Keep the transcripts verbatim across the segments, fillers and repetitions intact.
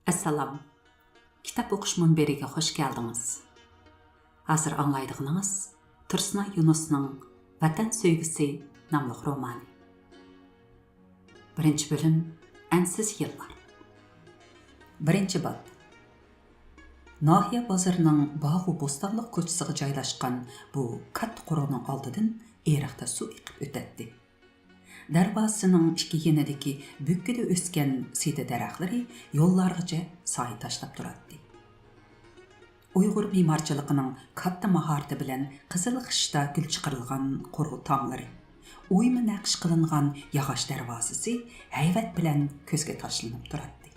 ئەسسالام. كىتاب ئوقۇش مۇنبىرىگە خۇش كەلدىڭىز. ھازىر ئاڭلايدىغىنىڭىز تۇرسۇنئاي يۇنۇسنىڭ ۋەتەن سۆيگۈسى ناملىق رومانى. بىرىنچى بۆلۈم، ئەنسىز يىللار. بىرىنچى باب. ناھىيە بازىرىنىڭ باغۇ بوستانلىق كوچىسىغا جايلاشقان بۇ كاتتا قورۇنىڭ ئالدىدىن ئېرىقتا سۇ ئېقىپ ئۆتەتتى. دەرۋازىسىنىڭ ئىككى يېنىدىكى بۆككىدە ئۆسكەن سېدە دەرەخلىرى يوللارغىچە سايە تاشلاپ تۇراتتى. ئۇيغۇر مېمارچىلىقىنىڭ كاتتا ماھارىتى بىلەن قىزىل خىشتا گۈل چىقىرىلغان قورۇ تاملىرى، ئويما نەقىش قىلىنغان ياغاچ دەرۋازىسى ھەيۋەت بىلەن كۆزگە تاشلىنىپ تۇراتتى.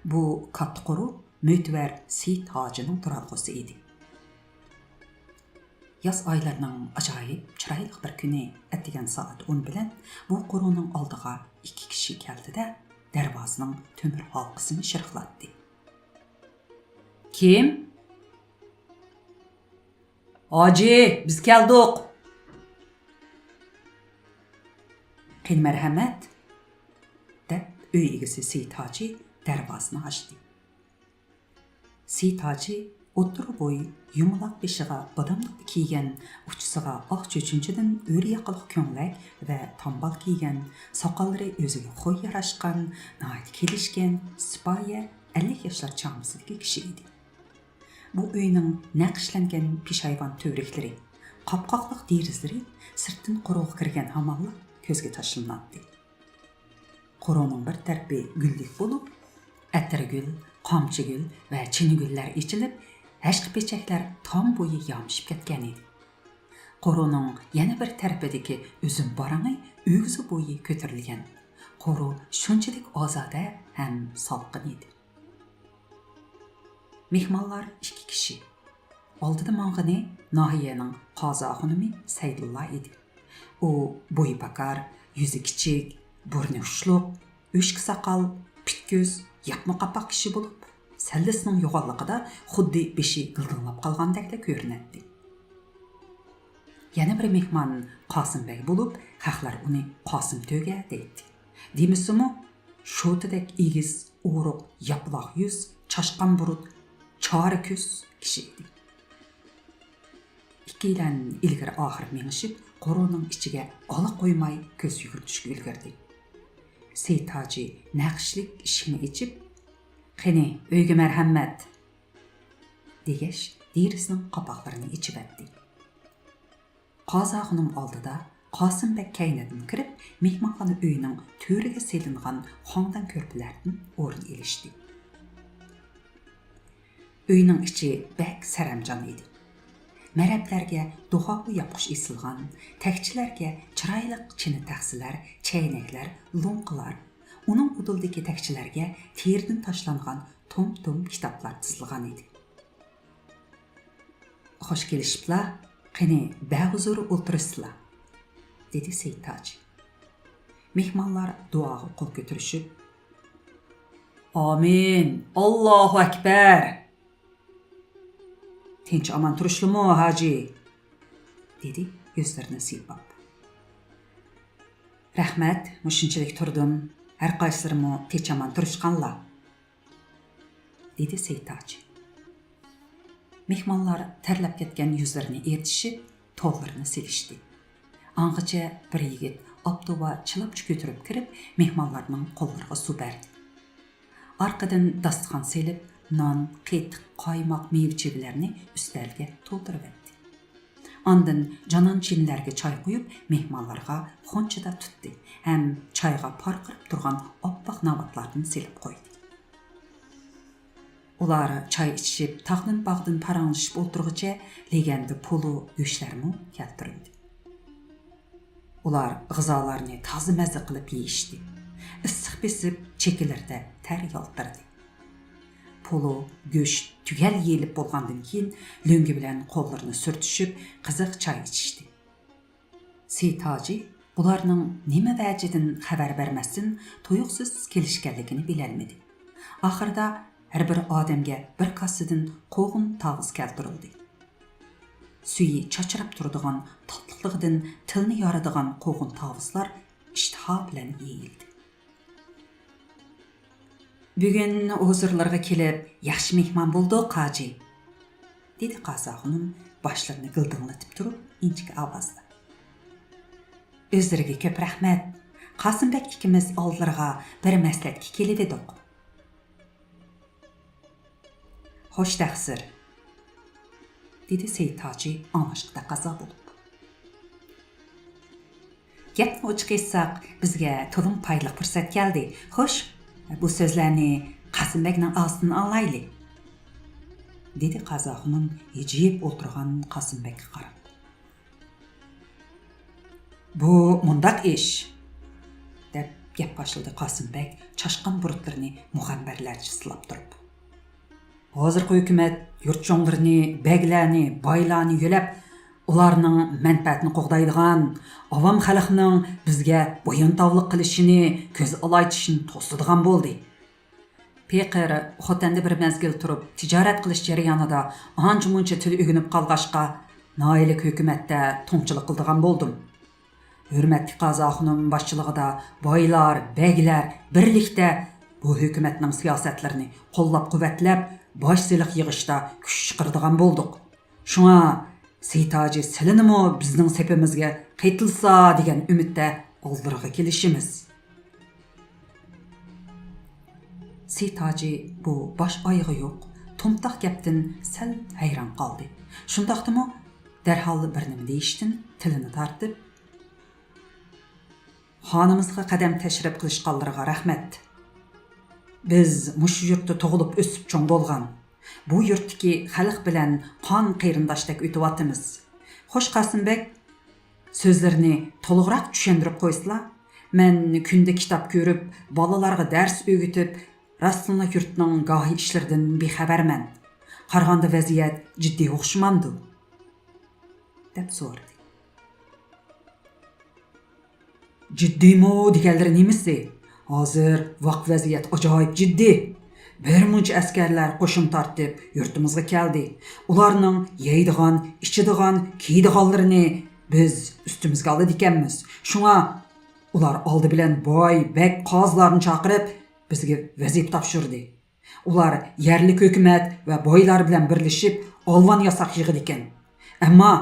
بۇ كاتتا قورۇ مۆتىۋەر سېيىت ھاجىنىڭ تۇرالغۇسى ئىدى. ياز ئايلىرىنىڭ ئاجايىپ چىرايلىق بىر كۈنى ئەتىگەن سائەت ئون بىلەن بۇ قورۇنىڭ ئالدىغا ئىككى كىشى كەلدى-دە، دەرۋازىنىڭ تۆمۈر ھالقىسىنى شىرقىراتتى. «كىم؟» «ھاجى، بىز كەلدۇق!» «قېنى مەرھەمەت!» دەپ، ئۆي ئىگىسى سېيىت ھاجى دەرۋازىنى ئاچتى. سېيىت ھاجى ئوتتۇرا بوي، يۇمىلاق، بېشىغا باداملىق كىيگەن، ئۇچىسىغا ئاق چۆچۈنچىدىن ئۆرە ياقىلىق كۆڭلەك ۋە تامبال كىيگەن، ساقاللىرى ئۆزىگە خوش ياراشقان، ناھايىتى كېلىشكەن، سىپايە، ئەللىك ياشلار چامىسىدىكى كىشى ئىدى. بۇ ئۆينىڭ نەقىشلەنگەن پېشايۋان تۈۋرۈكلىرى، قاپقاقلىق دېرىزىلىرى سىرتتىن قورۇغا كىرگەن ھامانلا كۆزگە تاشلىناتتى. قورۇنىڭ بىر تەرىپى گۈللۈك بولۇپ، ئەتىرگۈل، قامچىگۈل ۋە چىنىگۈللەر ئېچىلىپ، ھەشقە-پېچەكلەر تام بويى يامىشىپ كەتكەنىدى. قورۇنىڭ يەنە بىر تەرىپىدىكى ئۈزۈم بارىڭى ئۆگزە بويى كۆتۈرۈلگەن. قورۇ شۇنچىلىك ئازادە ھەم سالقىن ئىدى. مېھمانلار ئىككى كىشى. ئالدىدا ماڭغىنى ناھىيەنىڭ قازا خانىمى سەيدۇللا ئىدى. ئۇ بويى پاكار، يۈزى كىچىك، بۇرنى ئۇچلۇق، ئۆچكە ساقال، پىت كۆز، ياپما قاپاق كىشى بولۇپ، سەللىسىنىڭ يوغانلىقىدا خۇددى بېشى گىلدىڭلاپ قالغاندەكلا كۆرۈنەتتى. يەنە بىر مېھمان قاسىم بەگ بولۇپ، خەقلەر ئۇنى قاسىم تۆگە دەيتتى. دېمىسىمۇ، شوتىدەك ئېگىز، ئورۇق، ياپىلاق يۈز، چاشقان بۇرۇت، چارە كۆز كىشى ئىدى. ئىككىيلەن ئىلگىرى-ئاخىر مېڭىشىپ، قورۇنىڭ ئىچىگە ئالا قويماي كۆز يۈگۈرتۈشكە ئۈلگۈردى. سېيىت ھاجى نەقىشلىك ئىشىكنى ئېچىپ، «قېنى، ئۆيگە مەرھەمەت!» دېگەچ، دېرىزىنىڭ قاپاقلىرىنى ئېچىۋەتتى. قازا خانىم ئالدىدا قاسىم بەگ كەينىدىن كىرىپ، مېھمانخانا ئۆيىنىڭ تۆرىگە سېلىنغان خاڭدان كۆرپىلەردىن ئورۇن ئېلىشتى. ئۆينىڭ ئىچى بەك سەرەمجان ئىدى. مەرەپلەرگە دۇخاۋا ياپقۇچ ئېسىلغان، تەكچىلەرگە چىرايلىق چىنە تەخسىلەر، چەينەكلەر، لوڭقىلار، ئۇنىڭ ئۇدۇلىدىكى تەكچىلەرگە تېرىدىن تاشلانغان توم-توم كىتابلار تىزىلغان ئىدى. «خوش كېلىشىپلا، قېنى، بەھۇزۇر ئولتۇرۇشسىلا»، دېدى سېيىت ھاجى. مېھمانلار دۇئاغا قول كۆتۈرۈشۈپ، «ئامىن، ئاللاھۇ ئەكبەر!» «تىنچ-ئامان تۇرۇشلىمۇ، ھاجى؟» دېدى يۈزلىرىنى سىيپاپ. «رەھمەت، مۇشۇنچىلىك تۇردۇم. ھەرقايسىلىرىمۇ تىنچ-ئامان تۇرۇشقانلا؟» دېدى سېيىت ھاجى. مېھمانلار تەرلەپ كەتكەن يۈزلىرىنى ئېرتىشىپ، تونلىرىنى سېلىشتى. ئاڭغىچە بىر يىگىت ئاپتوۋا چىلاپچا كۆتۈرۈپ كىرىپ، مېھمانلارنىڭ قوللىرىغا سۇ بەردى. ئارقىدىن داستىخان سېلىپ، نان، قېتىق، قايماق، مېۋە-چېۋىلەرنى ئۈستەلگە تولدۇرۇۋەتتى. ئاندىن جانان-چىنىلەرگە چاي قۇيۇپ، مېھمانلارغا خونچىدا تۇتتى ھەم چايغا پارقىراپ تۇرغان ئاپئاق ناۋاتلاردىن سېلىپ قويدى. ئۇلار چاي ئىچىشىپ، تاغدىن-باغدىن پاراڭلىشىپ ئولتۇرغۇچە، لېگەندە پولۇ، گۆشلەرمۇ كەلتۈرۈلدى. ئۇلار غىزالارنى تازا مەززە قىلىپ يېيىشتى. ئىسسىق بېسىپ، چېكىلىرىدە تەر يالتىرىدى. پولۇ، گۆش تۈگەل يېيىلىپ بولغاندىن كېيىن، لۆڭگە بىلەن قوللىرىنى سۈرتۈشۈپ، قىزىق چاي ئىچىشتى. سېيىت ھاجى بۇلارنىڭ نېمە ۋەجىدىن خەۋەر بەرمەستىن تۇيۇقسىز كېلىشكەنلىكىنى بىلەلمىدى. ئاخىرىدا ھەر بىر ئادەمگە بىر كاسىدىن قوغۇن تاۋۇز كەلتۈرۈلدى. سۈيى چاچراپ تۇرىدىغان، تاتلىقلىقىدىن تىلنى يارىدىغان قوغۇن تاۋۇزلار ئىشتىها بىلەن يېيىلدى. بۈگۈن ھۇزۇرلىرىغا كېلىپ ياخشى مېھمان بولدۇق، ھاجى، دېدى قازا خانىم باشلىرىنى گىلدىڭلىتىپ تۇرۇپ ئىنچىكە ئاۋازدا. ئۆزلىرىگە كۆپ رەھمەت. قاسىمبەك ئىككىمىز ئالدىلىرىغا بىر مەسلىھەتكە كېلىۋىدۇق. خوش تەقسىر، دېدى سېيىت ھاجى ئاڭلاشقا تەقەززا بولۇپ. گەپنى ئوچۇق ئېيتساق، بىزگە تولىمۇ پايدىلىق پۇرسەت كەلدى. خوش، بۇ سۆزلەرنى قاسىمبەكنىڭ ئاغزىدىن ئاڭلايلى، دېدى قازا خانىم ھىجىيىپ ئولتۇرغان قاسىمبەككە قاراپ. بۇ مۇنداق ئىش، دەپ گەپ باشلىدى قاسىمبەك چاشقان بۇرۇتلىرىنى مۇغەمبەرلەرچە سىلاپ تۇرۇپ. ھازىرقى ھۆكۈمەت يۇرت چوڭلىرىنى، بەگلەرنى، بايلارنى يۆلەپ، ئۇلارنىڭ مەنپەئەتىنى قوغدايدىغان، ئاۋام خەلقنىڭ بىزگە بويۇنتاۋلىق قىلىشىنى، كۆز ئالايتىشىنى توسىدىغان بولدى. پېقىر خوتەندە بىر مەزگىل تۇرۇپ، تىجارەت قىلىش جەريانىدا ئانچە-مۇنچە تىل ئۆگىنىپ قالغاچقا، ناھىيەلىك ھۆكۈمەتتە توڭچىلىق قىلىدىغان بولدۇم. ھۆرمەتلىك قازاخۇنۇم باشچىلىقىدا بايلار، بەگلەر بىرلىكتە بۇ ھۆكۈمەتنىڭ سىياسەتلىرىنى قوللاپ-قۇۋۋەتلەپ، باج سېلىق يىغىشتا كۈچ چىقىرىدىغان بولدۇق. شۇڭا سېيىت ھاجى سىلىنىمۇ بىزنىڭ سېپىمىزگە قېتىلسا دېگەن ئۈمىدتە ئالدىرىغا كېلىشىمىز. سېيىت ھاجى بۇ باش ئايىغى يوق، تومتاق گەپتىن سەل ھەيران قالدى. شۇنداقتىمۇ دەرھال بىر نېمە دېيىشتىن تىلىنى تارتىپ، خانىمىزغا قەدەم تەشرىپ قىلىشقانلىرىغا رەھمەت. بىز مۇشۇ يۇرتتا تۇغۇلۇپ ئۆسۈپ چوڭ بولغان، بۇ يۇرتتىكى خەلق بىلەن قان قېرىنداشتەك ئۆتۈۋاتىمىز. خوش قاسىمبەك، سۆزلىرىنى تولۇقراق چۈشەندۈرۈپ قويسىلا، مەن كۈندە كىتاب كۆرۈپ، بالىلارغا دەرس ئۆگىتىپ، راستتىنلا يۇرتنىڭ گاھى ئىشلىرىدىن بىخەۋەرمەن. قارىغاندا ۋەزىيەت جىددىي ئوخشىمامدۇ؟ دەپ سورىدى. جىددىيمۇ دېگەنلىرى نېمىسى؟ ھازىر ۋاق ۋەزىيەت ئاجايىپ جىددىي. بىر مۇنچە ئەسكەرلەر قوشۇن تارتىپ يۇرتىمىزغا كەلدى. ئۇلارنىڭ يەيدىغان، ئىچىدىغان، كىيىدىغانلىرىنى بىز ئۈستىمىزگە ئالىدىكەنمىز. شۇڭا ئۇلار ئالدى بىلەن باي، بەگ، قازىلارنى چاقىرىپ، بىزگە ۋەزىپە تاپشۇردى. ئۇلار يەرلىك ھۆكۈمەت ۋە بايلار بىلەن بىرلىشىپ، ئالۋان ياساق يىغىدىكەن. ئەمما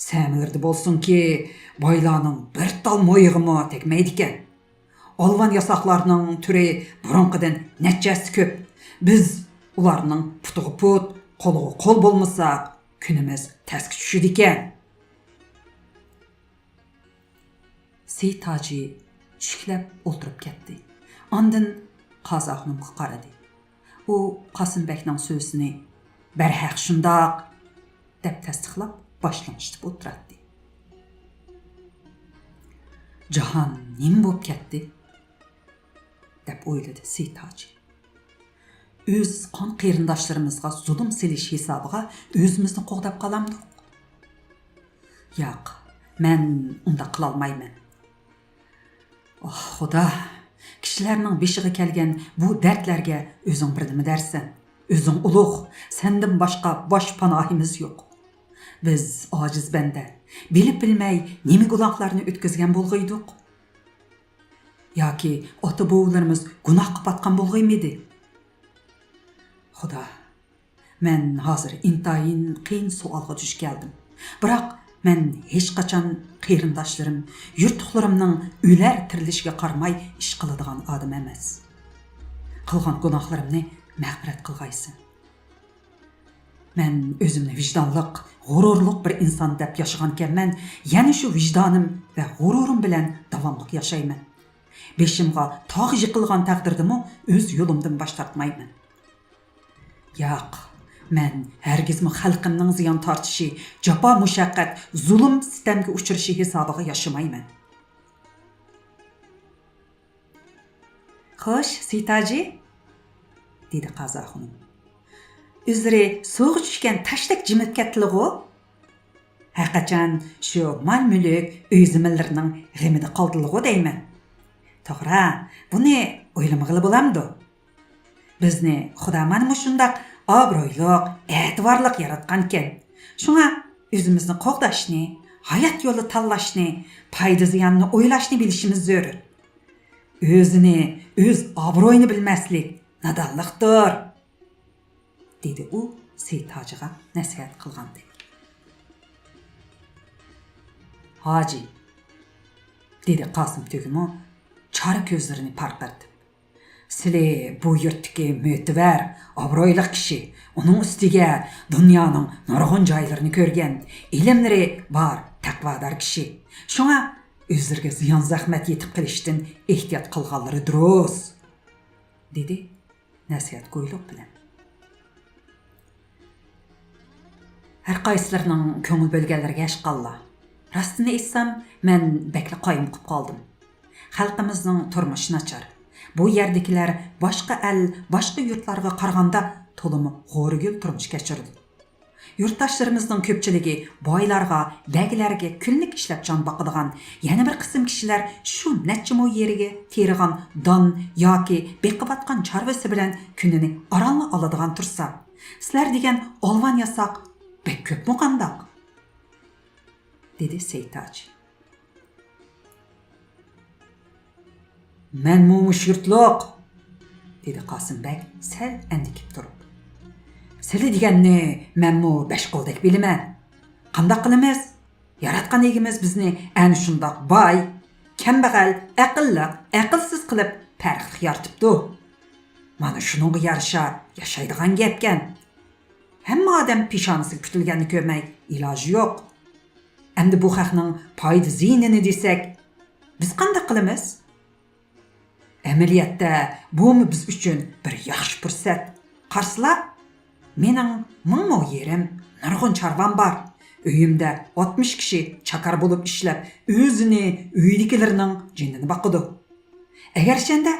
سەمىلىرىدە بولسۇنكى، بايلارنىڭ بىر تال مويىغىمۇ تەگمەيدىكەن. ئالۋان ياساقلارنىڭ تۈرى بۇرۇنقىدىن نەچچە ھەسسە كۆپ. بىز ئۇلارنىڭ پۇتىغا پۇت، قولىغا قول بولمىساق، كۈنىمىز تەسكە چۈشىدىكەن. سېيىت ھاجى چۈشۈكلەپ ئولتۇرۇپ كەتتى. ئاندىن قازاخۇنۇمغا قارىدى. ئۇ قاسىمبەكنىڭ سۆزىنى «بەرھەق شۇنداق» دەپ تەستىقلاپ، باش لىڭشىتىپ ئولتۇراتتى. «جاھان نېمە بولۇپ كەتتى؟» دەپ ئويلىدى سېيىت ھاجى. «ئۆز قان قېرىنداشلىرىمىزغا زۇلۇم سېلىش ھېسابىغا ئۆزىمىزنى قوغداپ قالامدۇق؟ ياق، مەن ئۇنداق قىلالمايمەن. ئاھ، خۇدا، كىشىلەرنىڭ بېشىغا كەلگەن بۇ دەردلەرگە ئۆزۈڭ بىر نېمە دەرسەن؟ ئۆزۈڭ ئۇلۇغ، سەندىن باشقا باش پاناھىمىز يوق. بىز ئاجىز بەندە، بىلىپ بىلمەي نېمە گۇناھلارنى ئۆتكۈزگەن بولغىيدۇق؟ ياكى ئاتا-بوۋىلىرىمىز گۇناھقا پاتقان بولغىيمىدى؟ خۇدا، مەن ھازىر ئىنتايىن قىيىن سوئالغا دۇچ كەلدىم. بىراق مەن ھېچقاچان قېرىنداشلىرىم، يۇرتلۇقلىرىمنىڭ ئۆلەر تىرىلىشىگە قارىماي ئىش قىلىدىغان ئادەم ئەمەس. قىلغان گۇناھلىرىمنى مەغپىرەت قىلغايسەن. مەن ئۆزۈمنى ۋىجدانلىق، غۇرۇرلۇق بىر ئىنسان دەپ ياشىغانكەنمەن، يەنە شۇ ۋىجدانىم ۋە غۇرۇرۇم بىلەن داۋاملىق ياشايمەن. بېشىمغا تاغ يىقىلغان تەقدىردىمۇ ئۆز يولۇمدىن باش تارتمايمەن. ياق، مەن ھەرگىزمۇ خەلقىمنىڭ زىيان تارتىشى، جاپا-مۇشەققەت، زۇلۇم-سىتەمگە ئۇچرىشى ھېسابىغا ياشىمايمەن. خوش، سېيىت ھاجى، دېدى قازاخۇنۇم. ئۆزلىرى سۇغا چۈشكەن تاشتەك جىمىپ كەتتىلىغۇ؟ ھەرقاچان شۇ مال-مۈلۈك، ئۆي-زېمىنلىرىنىڭ غېمىدە قالدىلىغۇ دەيمەن. توغرا، بۇنى ئويلىمىغىلى بولامدۇ؟ بىزنى خۇدا مانا مۇشۇنداق ئابرۇيلۇق، ئەتىۋارلىق ياراتقانكەن. شۇڭا ئۆزىمىزنى قوغداشنى، ھايات يولى تاللاشنى، پايدا-زىياننى ئويلاشنى بىلىشىمىز زۆرۈر. ئۆزىنى، ئۆز ئابرۇيىنى بىلمەسلىك نادانلىقتۇر، دېدى ئۇ سېيىت ھاجىغا نەسىھەت قىلغاندەك. ھاجى، دېدى قاسىم تۆگىمۇ چارە كۆزلىرىنى پارقىرىتىپ. سىلى بۇ يۇرتتىكى مۆتىۋەر، ئابرۇيلۇق كىشى، ئۇنىڭ ئۈستىگە دۇنيانىڭ نۇرغۇن جايلىرىنى كۆرگەن، ئىلىملىرى بار، تەقۋادار كىشى. شۇڭا ئۆزلىرىگە زىيان-زەخمەت يېتىپ قېلىشتىن ئېھتىيات قىلغانلىرى دۇرۇس، دېدى نەسىھەتگويلۇق بىلەن. ھەر قايسىلىرىنىڭ كۆڭۈل بۆلگەنلىرىگە ھەشقاللا. راستىنى ئېيتسام، مەن بەكلا قايمۇقۇپ قالدىم. خەلقىمىزنىڭ تۇرمۇشى ناچار. بۇ يەردىكىلەر باشقا ئەل، باشقا يۇرتلارغا قارىغاندا تولىمۇ غورىگىل تۇرمۇش كەچۈرىدۇ. يۇرتداشلىرىمىزنىڭ كۆپچىلىكى بايلارغا، بەگلەرگە كۈنلۈك ئىشلەپ جان باقىدىغان، يەنە بىر قىسىم كىشىلەر شۇ نەچچە مو يېرىگە تېرىغان دان ياكى بېقىۋاتقان چارۋىسى بىلەن كۈنىنى ئارانلا ئالىدىغان تۇرسا، سىلەر دېگەن ئالۋان ياساق بەك كۆپمۇ قانداق؟ دېدى سېيىت ھاجى. مەنمۇ مۇشۇ يۇرتلۇق، دېدى قاسىم بەگ سەل ئەندىكىپ تۇرۇپ. سىلى دېگەننى مەنمۇ بەش قولدەك بىلىمەن. قانداق قىلىمىز؟ ياراتقان ئىگىمىز بىزنى ئەنە شۇنداق باي، كەمبەغەل، ئەقىللىق، ئەقىلسىز قىلىپ پەرقلىق يارىتىپتۇ. مانا شۇنىڭغا يارىشا ياشايدىغان گەپكەن. ھەممە ئادەم پېشانىسىگە پۈتۈلگەننى كۆرمەي ئىلاجى يوق. ئەمدى بۇ خەقنىڭ پايدا زىيىنىنى دېسەك، بىز قانداق قىلىمىز؟ ئەمەلىيەتتە بۇمۇ بىز ئۈچۈن بىر ياخشى پۇرسەت. قارىسىلا، مېنىڭ مىڭ مو يېرىم، نۇرغۇن چارۋام بار. ئۆيۈمدە ئاتمىش كىشى چاكار بولۇپ ئىشلەپ، ئۆزىنى، ئۆيىدىكىلىرىنىڭ جېنىنى باقىدۇ. ئەگەرچەندە،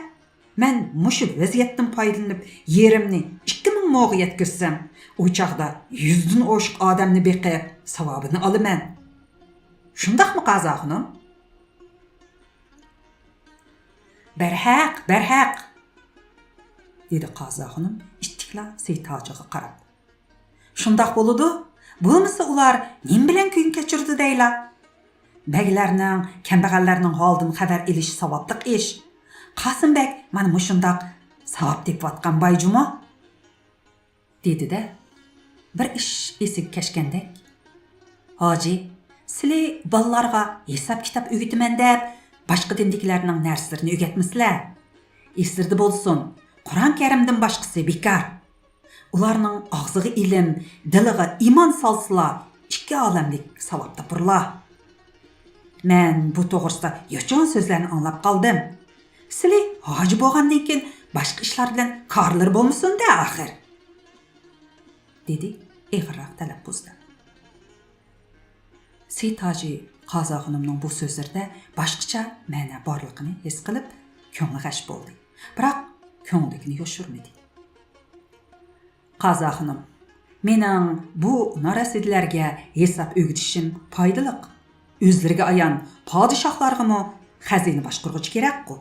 مەن مۇشۇ ۋەزىيەتتىن پايدىلىنىپ، يېرىمنى ئىككى مىڭ موغا يەتكۈزسەم، ئۇ چاغدا يۈزدىن ئوشۇق ئادەمنى بېقىپ، ساۋابىنى ئالىمەن. شۇنداقمۇ، قازا خانىم؟ بەرھەق، بەرھەق، دېدى قازا خانىم ئىتتىكلا سېيىت ھاجىغا قاراپ. شۇنداق بولىدۇ. بولمىسا ئۇلار نېمە بىلەن كۈن كەچۈرىدۇ دەيلا؟ بەگلەرنىڭ، كەمبەغەللەرنىڭ ھالىدىن خەۋەر ئېلىش ساۋابلىق ئىش. قاسىم بەگ مانا مۇشۇنداق ساۋاب تېپىۋاتقان باي جۇمۇ، دېدى-دە، بىر ئىش ئېسىگە كەچكەندەك. ھاجى، سىلى بالىلارغا ھېساب-كىتاب ئۆگىتىمەن دەپ، باشقا دىندىكىلەرنىڭ نەرسىلىرىنى ئۆگەتمىسىلە. ئېسلىرىدە بولسۇن، قۇرئان كەرىمدىن باشقىسى بىكار. ئۇلارنىڭ ئاغزىغا ئىلىم، دىلىغا ئىمان سالسىلا، ئىككى ئالەملىك ساۋاب تاپىرلا. مەن بۇ توغرىسىدا يوچۇن سۆزلەرنى ئاڭلاپ قالدىم. سىلى ھاجى بولغاندىن كېيىن باشقا ئىشلار بىلەن كارلىرى بولمىسۇن-دە ئاخىر، دېدى ئېغىرراق تەلەپپۇزدا. سېيىت ھاجى قازا خانىمنىڭ بۇ سۆزلىرىدە باشقىچە مەنە بارلىقىنى ھېس قىلىپ، كۆڭلى غەش بولدى. بىراق كۆڭلىدىكىنى يوشۇرمىدى. قازا خانىم، مېنىڭ بۇ نارەسىدىلەرگە ھېساب ئۆگىتىشىم پايدىلىق. ئۆزلىرىگە ئايان، پادىشاھلارغىمۇ خەزىنە باشقۇرغۇچى كېرەكقۇ.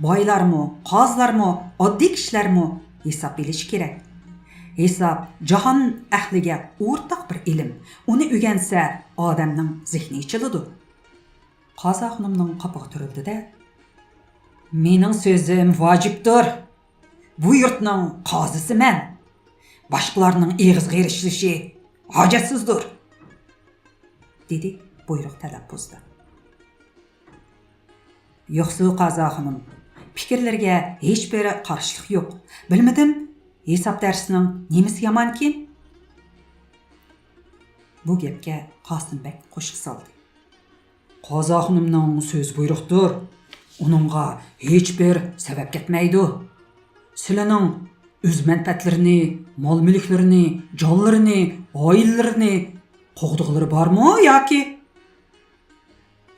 بايلارمۇ، قازىلارمۇ، ئاددىي كىشىلەرمۇ ھېساب ئېلىشى كېرەك. ھېساب جاھان ئەھلىگە ئورتاق بىر ئىلىم. ئۇنى ئۆگەنسە، ئادەمنىڭ زېھنى ئېچىلىدۇ. قازا خانىمنىڭ قاپىقى تۈرۈلدى-دە، مېنىڭ سۆزۈم ۋاجىپتۇر. بۇ يۇرتنىڭ قازىسى مەن. باشقىلارنىڭ ئېغىزىغا ئېرىشىشى ھاجەتسىزدۇر، دېدى بۇيرۇق تەلەپپۇزدا. يوقسۇ قازا خانىم، پىكىرلىرىگە ھېچبىر قارشىلىق يوق. بىلمىدىم، ھېساب دەرسىنىڭ نېمىسى يامانكىن؟ بۇ گەپكە قاسىم بەگ قوشۇق سالدى. قازا خانىمنىڭ سۆزى بۇيرۇقتۇر. ئۇنىڭغا ھېچبىر سەۋەب كەتمەيدۇ. سىلىنىڭ ئۆز مەنپەئەتلىرىنى، مال-مۈلۈكلىرىنى، جانلىرىنى، ئائىلىلىرىنى قوغدىغۇلىرى بارمۇ ياكى؟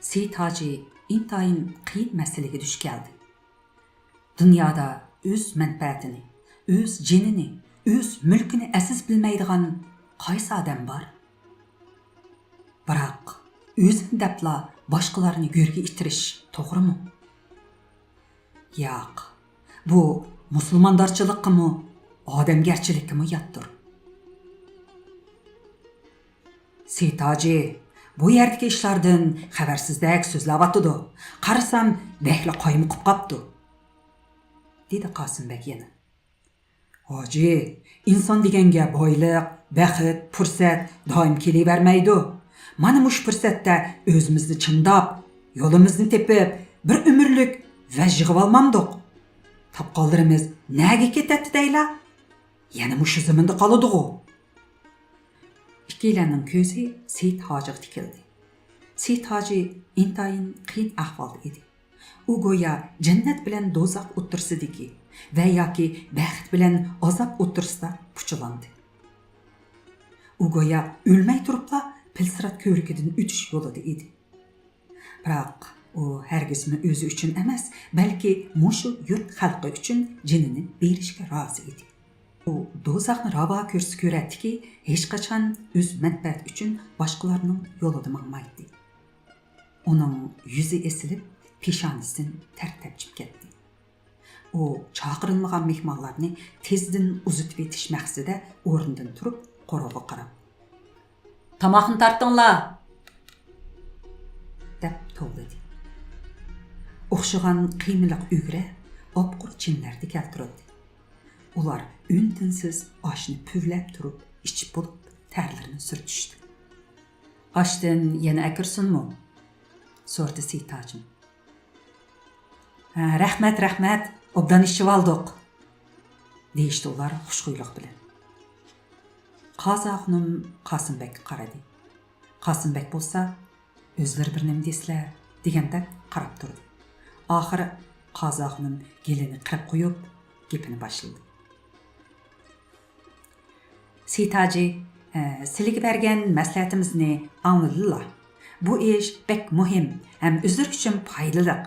سېيىت ھاجى ئىنتايىن قىيىن مەسىلىگە دۇچ كەلدى. دۇنيادا ئۆز مەنپەئەتىنى، ئۆز جېنىنى، ئۆز مۈلكىنى ئەزىز بىلمەيدىغان قايسى ئادەم بار؟ بىراق، ئۆزىنى دەپلا باشقىلارنى گۆرگە ئىتتىرىش توغرىمۇ؟ ياق، بۇ مۇسۇلماندارچىلىققىمۇ، ئادەمگەرچىلىككىمۇ ياتتۇر. سېيىت ھاجى بۇ يەردىكى ئىشلاردىن خەۋەرسىزدەك سۆزلەۋاتىدۇ. قارىسام، بەكلا قايمۇقۇپ قاپتۇ، دېدى قاسىم بەگ يەنە. ھاجى، ئىنسان دېگەنگە بايلىق، بەخت، پۇرسەت دائىم كېلىۋەرمەيدۇ. مانا مۇشۇ پۇرسەتتە ئۆزىمىزنى چىڭداپ، يولىمىزنى تېپىپ، بىر ئۆمۈرلۈك ۋەج يىغىۋالمامدۇق؟ تاپقانلىرىمىز نەگە كېتەتتى دەيلا؟ يەنە مۇشۇ زېمىندا قالىدىغۇ؟ ئىككىيلەننىڭ كۆزى سېيىت ھاجىغا تىكىلدى. سېيىت ھاجى ئىنتايىن قىيىن ئەھۋالدا ئىدى. ئۇ گويا جەننەت بىلەن دوزاخ ئوتتۇرىسىدىكى ۋە ياكى بەخت بىلەن ئازاب ئوتتۇرىسىدا پۇچىلاندى. ئۇ گويا ئۆلمەي تۇرۇپلا پىلسىرات كۆۋرۈكىدىن ئۆتۈش يولىدا ئىدى. بىراق، ئۇ ھەرگىزمۇ ئۆزى ئۈچۈن ئەمەس، بەلكى مۇشۇ يۇرت خەلقى ئۈچۈن جېنىنى بېرىشكە رازى ئىدى. ئۇ دوزاخنى راۋا كۆرسە كۆرەتتىكى، ھېچقاچان ئۆز مەنپەئەتى ئۈچۈن باشقىلارنىڭ يولىدا ماڭمايتتى. ئۇنىڭ يۈزى ئېسىلىپ، پېشانىسىدىن تەر تەپچىپ كەتتى. ئۇ چاقىرىلمىغان مېھمانلارنى تېزدىن ئۇزىتىۋېتىش مەقسىتىدە ئورنىدىن تۇرۇپ، قورۇغا قاراپ، «تاماقنى تارتىڭلار!» دەپ توۋلىدى. ئوخشىغان قىيمىلىق ئۈگرە ئاپقۇر چىنلەردە كەلتۈرۈلدى. ئۇلار ئۈن-تىنسىز ئاشنى پۈۋلەپ تۇرۇپ ئىچىپ بولۇپ، تەرلىرىنى سۈرتۈشتى. «ئاشتىن يەنە ئەكىرسۇنمۇ؟» سورىدى سېيىت ھاجىم. «ھە، رەھمەت، رەھمەت، ئوبدان ئىچىۋالدۇق»، دېيىشتى ئۇلار خۇشخۇيلۇق بىلەن. قازى ئاخۇنۇم قاسىمبەگكە قارىدى. قاسىمبەگ بولسا، «ئۆزلىرى بىر نېمە دېسىلە» دېگەندەك قاراپ تۇردى. ئاخىرى قازى ئاخۇنۇم گېلىنى قىرىپ قويۇپ، گېپىنى باشلىدى. «سېيىت ھاجى، ئە، سىلىگە بەرگەن مەسلىھەتىمىزنى ئاڭلىدىلا. بۇ ئىش بەك مۇھىم ھەم ئۆزلىرى ئۈچۈن پايدىلىق.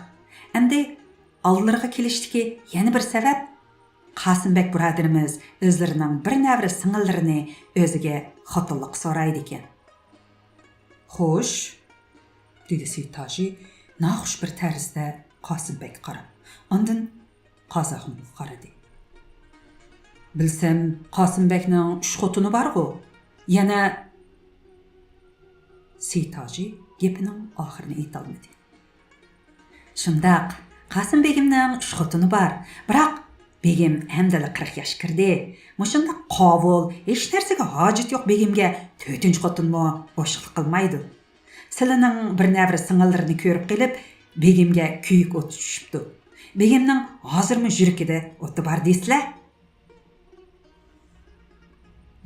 ئەمدى ئالدىلىرىغا كېلىشتىكى يەنە بىر سەۋەب، قاسىمبەگ بۇرادىرىمىز ئۆزلىرىنىڭ بىر نەۋرە سىڭىللىرىنى ئۆزىگە خوتۇنلۇققا سورايدىكەن.» «خوش»، دېدى سېيىت ھاجى ناخۇش بىر تەرزدە قاسىمبەگكە قاراپ، ئاندىن قازاخۇنغا قارىدى. «بىلسەم، قاسىمبەگنىڭ ئۈچ خوتۇنى بارغۇ؟ يەنە...» سېيىت ھاجى گېپىنىڭ ئاخىرىنى ئېيتالمىدى. «شۇنداق، قاسىم بېگىمنىڭ ئۈچ خوتۇنى بار. بىراق، بېگىم ئەمدىلا قىرىق ياشقا كىردى. مۇشۇنداق قاۋۇل، ھېچ نەرسىگە ھاجىتى يوق بېگىمگە تۆتىنچى خوتۇنمۇ ئوشۇقلۇق قىلمايدۇ. سىلىنىڭ بىر نەۋرە سىڭىللىرىنى كۆرۈپ قېلىپ، بېگىمگە كۆيۈك ئوتى چۈشۈپتۇ. بېگىمنىڭ ھازىرمۇ يۈرىكىدە ئوتى بار دەيسىلە.»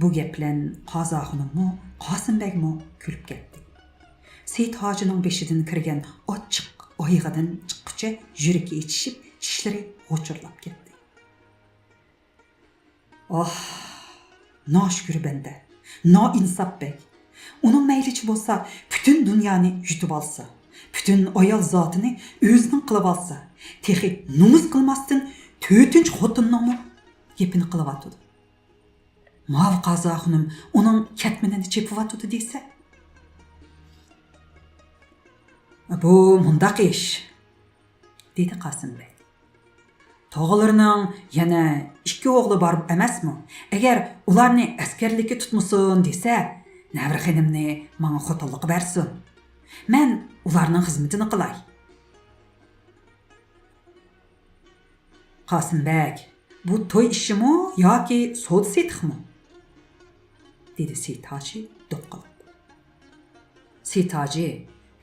بۇ گەپ بىلەن قازاخۇنۇممۇ، قاسىمبەگمۇ كۈلۈپ كەتتى. سېيىت ھاجىنىڭ بېشىدىن كىرگەن ئاچچىق ئايىغىدىن چىققۇچە يۈرىكى ئېچىشىپ، چىشلىرى غۇچۇرلاپ كەتتى. ئاھ، ناشۈكۈر بەندە، نائىنساپ بەگ. ئۇنىڭ مەيلىچە بولسا، پۈتۈن دۇنيانى يۇتۇۋالسا، پۈتۈن ئايال زاتىنى ئۆزىنىڭ قىلىۋالسا، تېخى نومۇس قىلماستىن تۆتىنچى خوتۇننىڭمۇ گېپىنى قىلىۋاتىدۇ. ماۋۇ قازاخۇنۇم ئۇنىڭ كەتمىنىنى چېپىۋاتىدۇ دېسە. بۇ مۇنداق ئىش، دېدى قاسىم بەگ. تاغىلىرىنىڭ يەنە ئىككى ئوغلى بار ئەمەسمۇ؟ ئەگەر ئۇلارنى ئەسكەرلىككە تۇتمىسۇن دېسە، نەۋرە خېنىمنى ماڭا خوتۇنلۇققا بەرسۇن. مەن ئۇلارنىڭ خىزمىتىنى قىلاي. قاسىم بەگ، بۇ توي ئىشىمۇ ياكى سودا سېتىقمۇ؟ دېدى سېيىت ھاجى دوق قىلىپ. سېيىت ھاجى،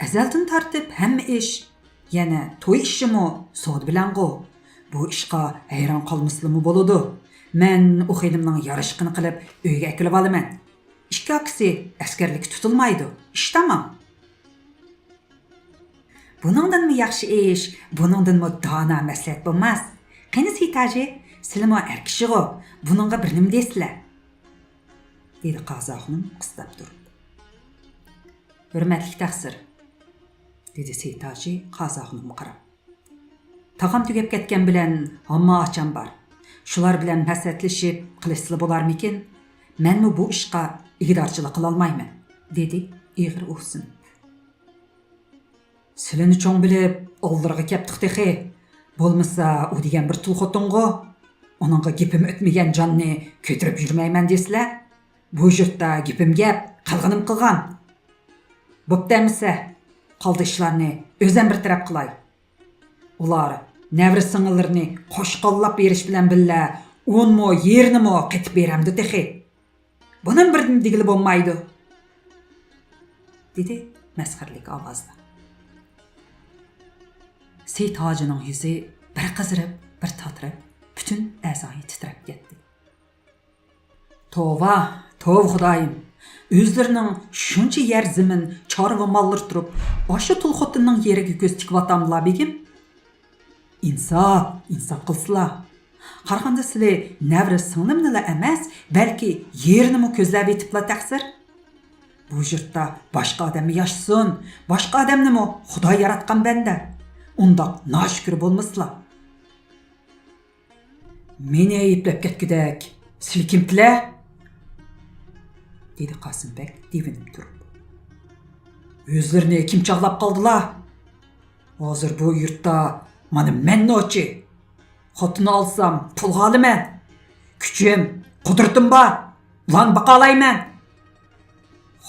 ئەزەلدىن تارتىپ ھەممە ئىش، يەنە توي ئىشىمۇ سودا بىلەنغۇ. بۇ ئىشقا ھەيران قالمىسىلىمۇ بولىدۇ. مەن ئۇ خېنىمنىڭ يارىشىقىنى قىلىپ ئۆيگە ئەكېلىۋالىمەن. ئىككى ئاكىسى ئەسكەرلىككە تۇتۇلمايدۇ. ئىش تامام. بۇنىڭدىنمۇ ياخشى ئىش، بۇنىڭدىنمۇ دانا مەسلىھەت بولماس. قېنى سېيىت ھاجى، سىلىمۇ ئەر كىشىغۇ، بۇنىڭغا بىر نېمە دەيسىلە؟ دېدى قازاخۇنۇم قىستاپ تۇرۇپ. ھۆرمەتلىك تەقسىر، دېدى سېيىت ھاجى قازاخۇنۇمغا قاراپ. تاغام تۈگەپ كەتكەن بىلەن ھامما ئاچام بار. شۇلار بىلەن مەسلىھەتلىشىپ قىلىشسىلا بولارمىكىن؟ مەنمۇ بۇ ئىشقا ئىگىدارچىلىق قىلالمايمەن، دېدى ئېغىر ئۇھسىنىپ. سىلىنى چوڭ بىلىپ، ئالدىلىرىغا كەپتۇق تېخى. بولمىسا، ئۇ دېگەن بىر تۇل خوتۇنغۇ. ئۇنىڭغا گېپىم ئۆتمىگەن جاننى كۆتۈرۈپ يۈرمەيمەن دېسىلە. بۇ يۇرتتا گېپىم گەپ، قىلغىنىم قىلغان. بوپتۇ ئەمىسە، قالدى ئىشلارنى ئۆزەم بىر تەرەپ قىلاي. ئۇلار نەۋرە سىڭىللىرىنى قوشقانلاپ بېرىش بىلەن بىللە، ئونمۇ، يېرىنىمۇ قېتىپ بېرەمدۇ تېخى؟ بۇنىمۇ بىردىن دېگىلى بولمايدۇ، دېدى مەسخىرىلىك ئاۋازدا. سېيىت ھاجىنىڭ يۈزى بىر قىزىرىپ، بىر تاتىرىپ، پۈتۈن ئەزايى تىترەپ كەتتى. توۋا، توۋا خۇدايىم! ئۆزلىرىنىڭ شۇنچە يەر زېمىن، چارۋا ماللىرى تۇرۇپ، ئاشۇ تۇل خوتۇننىڭ يېرىگە كۆز تىكىۋاتامدىلا، بېگىم؟ ئىنساپ، ئىنساپ قىلسىلا. قارىغاندا سىلى نەۋرە سىڭلىمنىلا ئەمەس، بەلكى يېرىنىمۇ كۆزلەۋېتىپلا تەقسىر. بۇ يۇرتتا باشقا ئادەممۇ ياشىسۇن، باشقا ئادەمنىمۇ خۇدا ياراتقان بەندە. ئۇنداق ناشۈكۈر بولمىسىلا. مېنى ئەيىبلەپ كەتكۈدەك، سىلى كىمتىلە؟ دېدى قاسىم بەگ دېۋىنىپ تۇرۇپ. ئۆزلىرىنى كىم چاغلاپ قالدىلا؟ ھازىر بۇ يۇرتتا مانا مەن نوچى. خوتۇن ئالسام پۇلغا ئالىمەن. كۈچۈم، قۇدرىتىم بار. ئۇلارنى باقالايمەن.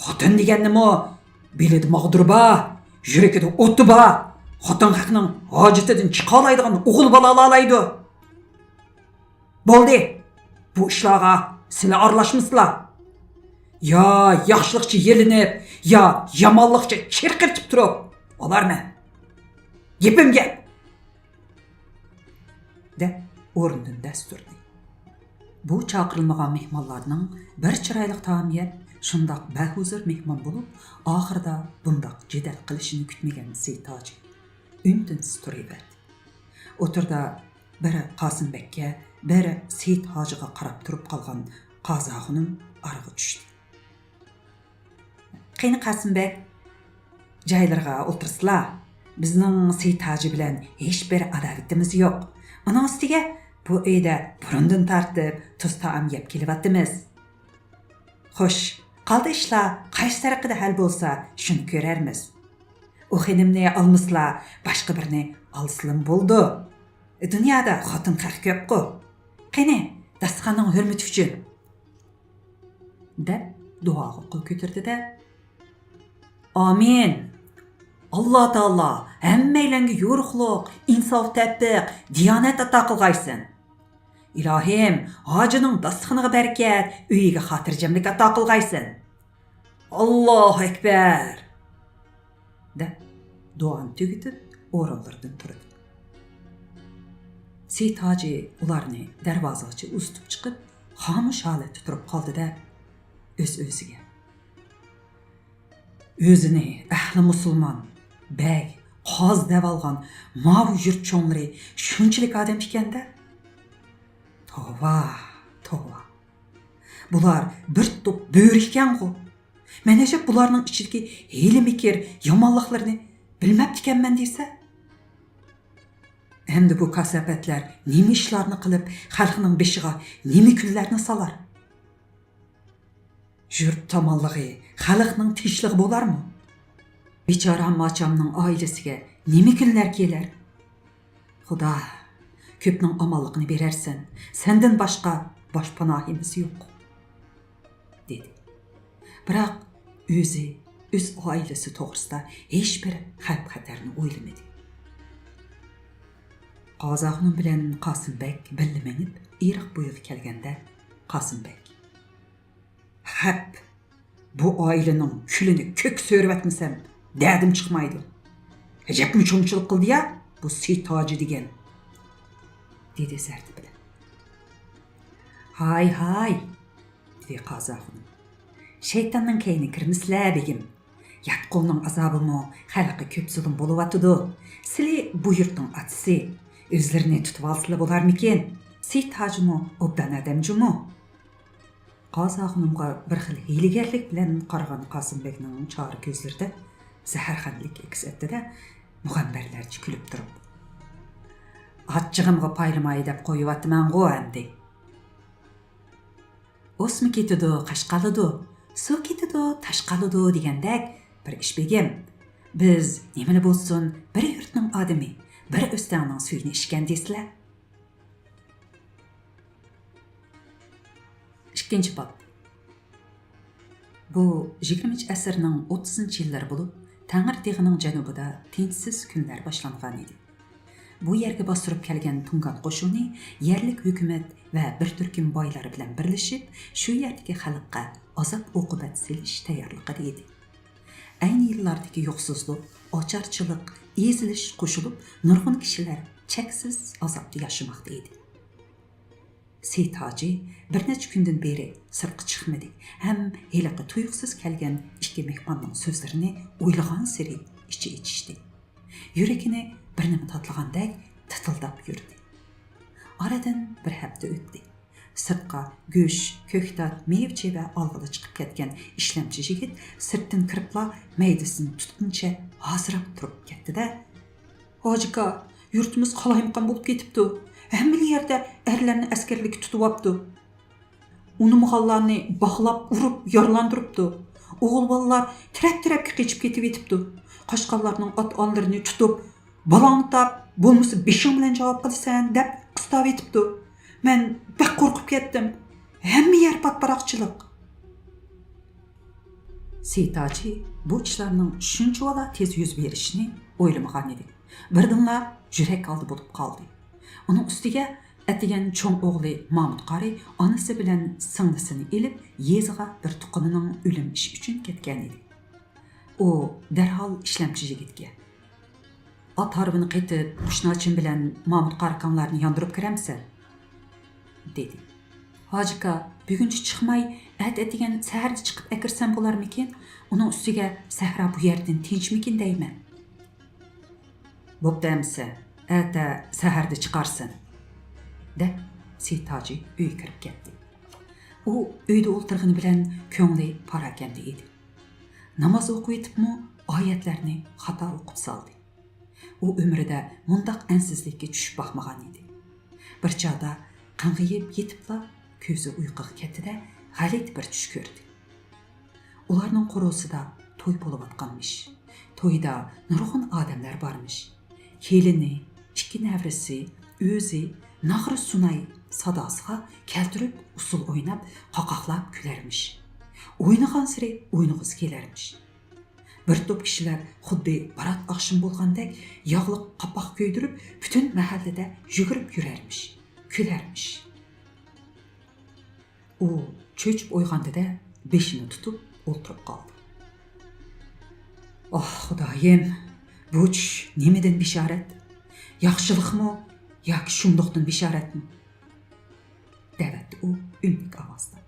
خوتۇن دېگەننىمۇ بېلىدە ماغدۇرى بار، يۈرىكىدە ئوتى بار. خوتۇن خەقنىڭ ھاجىتىدىن چىقالايدىغان ئوغۇل بالا ئالالايدۇ. بولدى، بۇ ئىشلارغا سىلى ئارىلاشمىسىلا. يا ياخشىلىقچە يېلىنىپ، يا يامانلىقچە چىرقىرىتىپ تۇرۇپ ئالارمەن. گېپىم گەپ. دەپ ئورنىدىن دەس تۇردى. بۇ چاقىرىلمىغان مېھمانلارنىڭ بىر چىرايلىق تائام يەپ، شۇنداق بەھۇزۇر مېھمان بولۇپ، ئاخىرىدا بۇنداق جېدەل قىلىشىنى كۈتمىگەن سېيىت ھاجى ئۈن-تىنسىز تۇرۇۋەردى. ئوتتۇرىدا بىر قاسىم بەگكە، بىر سېيىت ھاجىغا قاراپ تۇرۇپ قالغان قازا خانىم ئارىغا چۈشتى. قېنى قاسىم بەگ، جايلىرىغا ئولتۇرسىلا. بىزنىڭ سېيىت ھاجى بىلەن ھېچبىر ئاداۋىتىمىز يوق. ئۇنىڭ ئۈستىگە بۇ ئۆيدە بۇرۇندىن تارتىپ تۇز تائام يەپ كېلىۋاتىمىز. خوش، قالدى ئىشلار قايسى تەرىقىدە ھەل بولسا، شۇنى كۆرەرمىز. ئۇ خېنىمنى ئالمىسىلا، باشقا بىرنى ئالسىلىمۇ بولىدۇ. دۇنيادا خوتۇن خەق كۆپقۇ. قېنى، داستىخاننىڭ ھۆرمىتى ئۈچۈن. دەپ دۇئاغا قول كۆتۈردى-دە، ئامىن! ئاللا تائالا ھەممەيلەنگە يورۇقلۇق، ئىنساپ، تەۋپىق، دىيانەت ئاتا قىلغايسىن. ئىلاھىم، ھاجىنىڭ داستىخىنىغا بەرىكەت، ئۆيىگە خاتىرجەملىك ئاتا قىلغايسىن. ئاللاھۇ ئەكبەر! دەپ دۇئانى تۈگىتىپ، ئورۇنلىرىدىن تۇردى. سېيىت ھاجى ئۇلارنى دەرۋازىغىچە ئۇزىتىپ چىقىپ، خامۇش ھالەتتە تۇرۇپ قالدى-دە، ئۆز-ئۆزىگە، ئۆزىنى ئەھلى مۇسۇلمان، بەگ، قازى دەۋالغان ماۋۇ يۇرت چوڭلىرى شۇنچىلىك ئادەم ئىكەن-دە. توۋا، توۋا. بۇلار بىر توپ بۆرە ئىكەنغۇ. مەن ئەجەب بۇلارنىڭ ئىچىدىكى ھىيلە-مىكىر، يامانلىقلىرىنى بىلمەپتىكەنمەن دېسە. ئەمدى بۇ كاساپەتلەر نېمە ئىشلارنى قىلىپ، خەلقنىڭ بېشىغا نېمە كۈنلەرنى سالار؟ يۇرت تامانلىقى خەلقنىڭ تىنچلىقى بولارمۇ؟ بىچارە ھامماچامنىڭ ئائىلىسىگە نېمە كۈنلەر كېلەر؟ خۇدا، كۆپنىڭ ئامانلىقىنى بېرەرسەن، سەندىن باشقا باشپاناھىمىز يوق، دېدى. بىراق ئۆزى، ئۆز ئائىلىسى توغرىسىدا ھېچبىر خەۋپ-خەتەرنى ئويلىمىدى. قازاخۇنۇم بىلەن قاسىم بەگ بىللە مېڭىپ، ئېرىق بويىغا كەلگەندە، قاسىم بەگ، خەپ، بۇ ئائىلىنىڭ كۈلىنى كۆككە سۆرۈۋەتمىسەم، دەردىم چىقمايدۇ. ئەجەبمۇ چوڭچىلىق قىلدى-يا، بۇ سېيىت ھاجى دېگەن، دېدى زەردە بىلەن. ھاي، ھاي، دېدى قازاخۇنۇم. شەيتاننىڭ كەينىگە كىرمىسىلە، بېگىم. يات قولنىڭ ئازابىمۇ خەلققە كۆپ زۇلۇم بولۇۋاتىدۇ. سىلى بۇ يۇرتنىڭ ئاتىسى. ئۆزلىرىنى تۇتۇۋالسىلا بولارمىكىن؟ سېيىت ھاجىمۇ ئوبدان ئادەم جۇمۇ. قازاخۇنۇمغا بىر خىل ھىيلىگەرلىك بىلەن قارىغان قاسىم بەگنىڭ چارە كۆزلىرىدە زەھەرخەندىلىك ئەكس ئەتتى-دە، مۇغەمبەرلەرچە كۈلۈپ تۇرۇپ، ئاچچىقىمغا پايلىماي دەپ قويۇۋاتىمەنغۇ ئەمدى. ئوسما كېتىدۇ، قاش قالىدۇ، سۇ كېتىدۇ، تاش قالىدۇ دېگەندەك بىر ئىش بېگىم. بىز نېمىلا بولسۇن، بىر يۇرتنىڭ ئادىمى، بىر ئۆستەڭنىڭ سۈيىنى ئىچكەن دېسىلە. ئىككىنچى باب. بۇ يىگىرمىنچى ئەسىرنىڭ ئوتتۇزىنچى يىللىرى بولۇپ، تەڭرىتېغىنىڭ جەنۇبىدا تىنچسىز كۈنلەر باشلانغان ئىدى. بۇ يەرگە باستۇرۇپ كەلگەن تۇڭگان قوشۇنى يەرلىك ھۆكۈمەت ۋە بىر تۈركۈم بايلار بىلەن بىرلىشىپ، شۇ يەردىكى خەلققە ئازاب-ئوقۇبەت سېلىش تەييارلىقىدا ئىدى. ئەينى يىللاردىكى يوقسۇزلۇق، ئاچارچىلىق، ئېزىلىش قوشۇلۇپ، نۇرغۇن كىشىلەر چەكسىز ئازابتا ياشىماقتا ئىدى. سېيىت ھاجى بىر نەچچە كۈندىن بېرى سىرتقا چىقمىدى ھەم ھېلىقى تۇيۇقسىز كەلگەن ئىككى مېھماننىڭ سۆزلىرىنى ئويلىغانسېرى ئىچى ئېچىشتى. يۈرىكىنى بىر نېمە تاتىلىغاندەك تىتىلداپ يۈردى. ئارىدىن بىر ھەپتە ئۆتتى. سىرتقا گۆش، كۆكتات، مېۋە-چېۋە ئالغىلى چىقىپ كەتكەن ئىشلەمچى يىگىت سىرتتىن كىرىپلا مەيدىسىنى تۇتقىنىچە ھاسىراپ تۇرۇپ كەتتى-دە، «ھاجىكا، يۇرتىمىز قالايمىقان بولۇپ كېتىپتۇ. ھەممىلا يەردە ئەرلەرنى ئەسكەرلىككە تۇتۇۋاپتۇ. ئۇنىمىغانلارنى باغلاپ، ئۇرۇپ، يارىلاندۇرۇپتۇ. ئوغۇل بالىلار تەرەپ-تەرەپكە قېچىپ كېتىۋېتىپتۇ. قاچقانلارنىڭ ئاتا-ئانىلىرىنى تۇتۇپ، بالاڭنى تاپ، بولمىسا بېشىڭ بىلەن جاۋاب قىلىسەن» دەپ قىستاۋېتىپتۇ. مەن بەك قورقۇپ كەتتىم. ھەممە يەر پاتپاراقچىلىق. سېيىت ھاجى بۇ ئىشلارنىڭ شۇنچىۋالا تېز يۈز بېرىشىنى ئويلىمىغان ئىدى. بىردىنلا يۈرەك ھالدا بولۇپ قالدى. ئۇنىڭ ئۈستىگە ئەتىگەن چوڭ ئوغلى مامۇت قارى ئانىسى بىلەن سىڭلىسىنى ئېلىپ، يېزىغا بىر تۇغقىنىنىڭ ئۆلۈم ئىشى ئۈچۈن كەتكەن ئىدى. ئۇ دەرھال ئىشلەمچى يىگىتكە، «ئات ھارۋىنى قېتىپ، قۇشناچىم بىلەن مامۇت قارىكاڭلارنى ياندۇرۇپ كىرەمسەن؟» دېدى. «ھاجىكا، بۈگۈنچە چىقماي، ئەتە ئەتىگەن سەھەردە چىقىپ ئەكىرسەم بولارمىكىن؟ ئۇنىڭ ئۈستىگە سەھرا بۇ يەردىن تىنچمىكىن دەيمەن.» «بوپتۇ ئەمىسە، ئەتە سەھەردە چىقارسەن.» دەپ، سېيىت ھاجى ئۆيگە كىرىپ كەتتى. ئۇ ئۆيدە ئولتۇرغىنى بىلەن كۆڭلى پاراكەندە ئىدى. ناماز ئوقۇۋېتىپمۇ ئايەتلەرنى خاتا ئوقۇپ سالدى. ئۇ ئۆمرىدە مۇنداق ئەنسىزلىككە چۈشۈپ باقمىغان ئىدى. بىر چاغدا قاڭغىيىپ يېتىپلا كۆزى ئۇيقۇغا كەتتى-دە، غەلىتە بىر چۈش كۆردى. ئۇلارنىڭ قورۇسىدا توي بولۇۋاتقانمىش. تويدا نۇرغۇن ئادەملەر بارمىش. كېلىنى، ئىككى نەۋرىسى، ئۆزى ناغرا سۇناي ساداسىغا كەلتۈرۈپ ئۇسسۇل ئويناپ، قاقاقلاپ كۈلەرمىش. ئوينىغانسېرى ئوينىغۇسى كېلەرمىش. بىر توپ كىشىلەر خۇددى بارات ئاخشىمى بولغاندەك ياغلىق قاپاق كۆيدۈرۈپ، پۈتۈن مەھەللىدە يۈگۈرۈپ يۈرەرمىش، كۈلەرمىش. ئۇ چۆچۈپ ئويغاندى-دە، بېشىنى تۇتۇپ ئولتۇرۇپ قالدى. «ئاھ، خۇدايىم، بۇ چۈش نېمىدىن بېشارەت؟ ياخشىلىقمۇ ياكى شۇملۇقتىن بېشارەتمۇ؟» دەۋەتتى ئۇ ئۈنلۈك ئاۋازدا.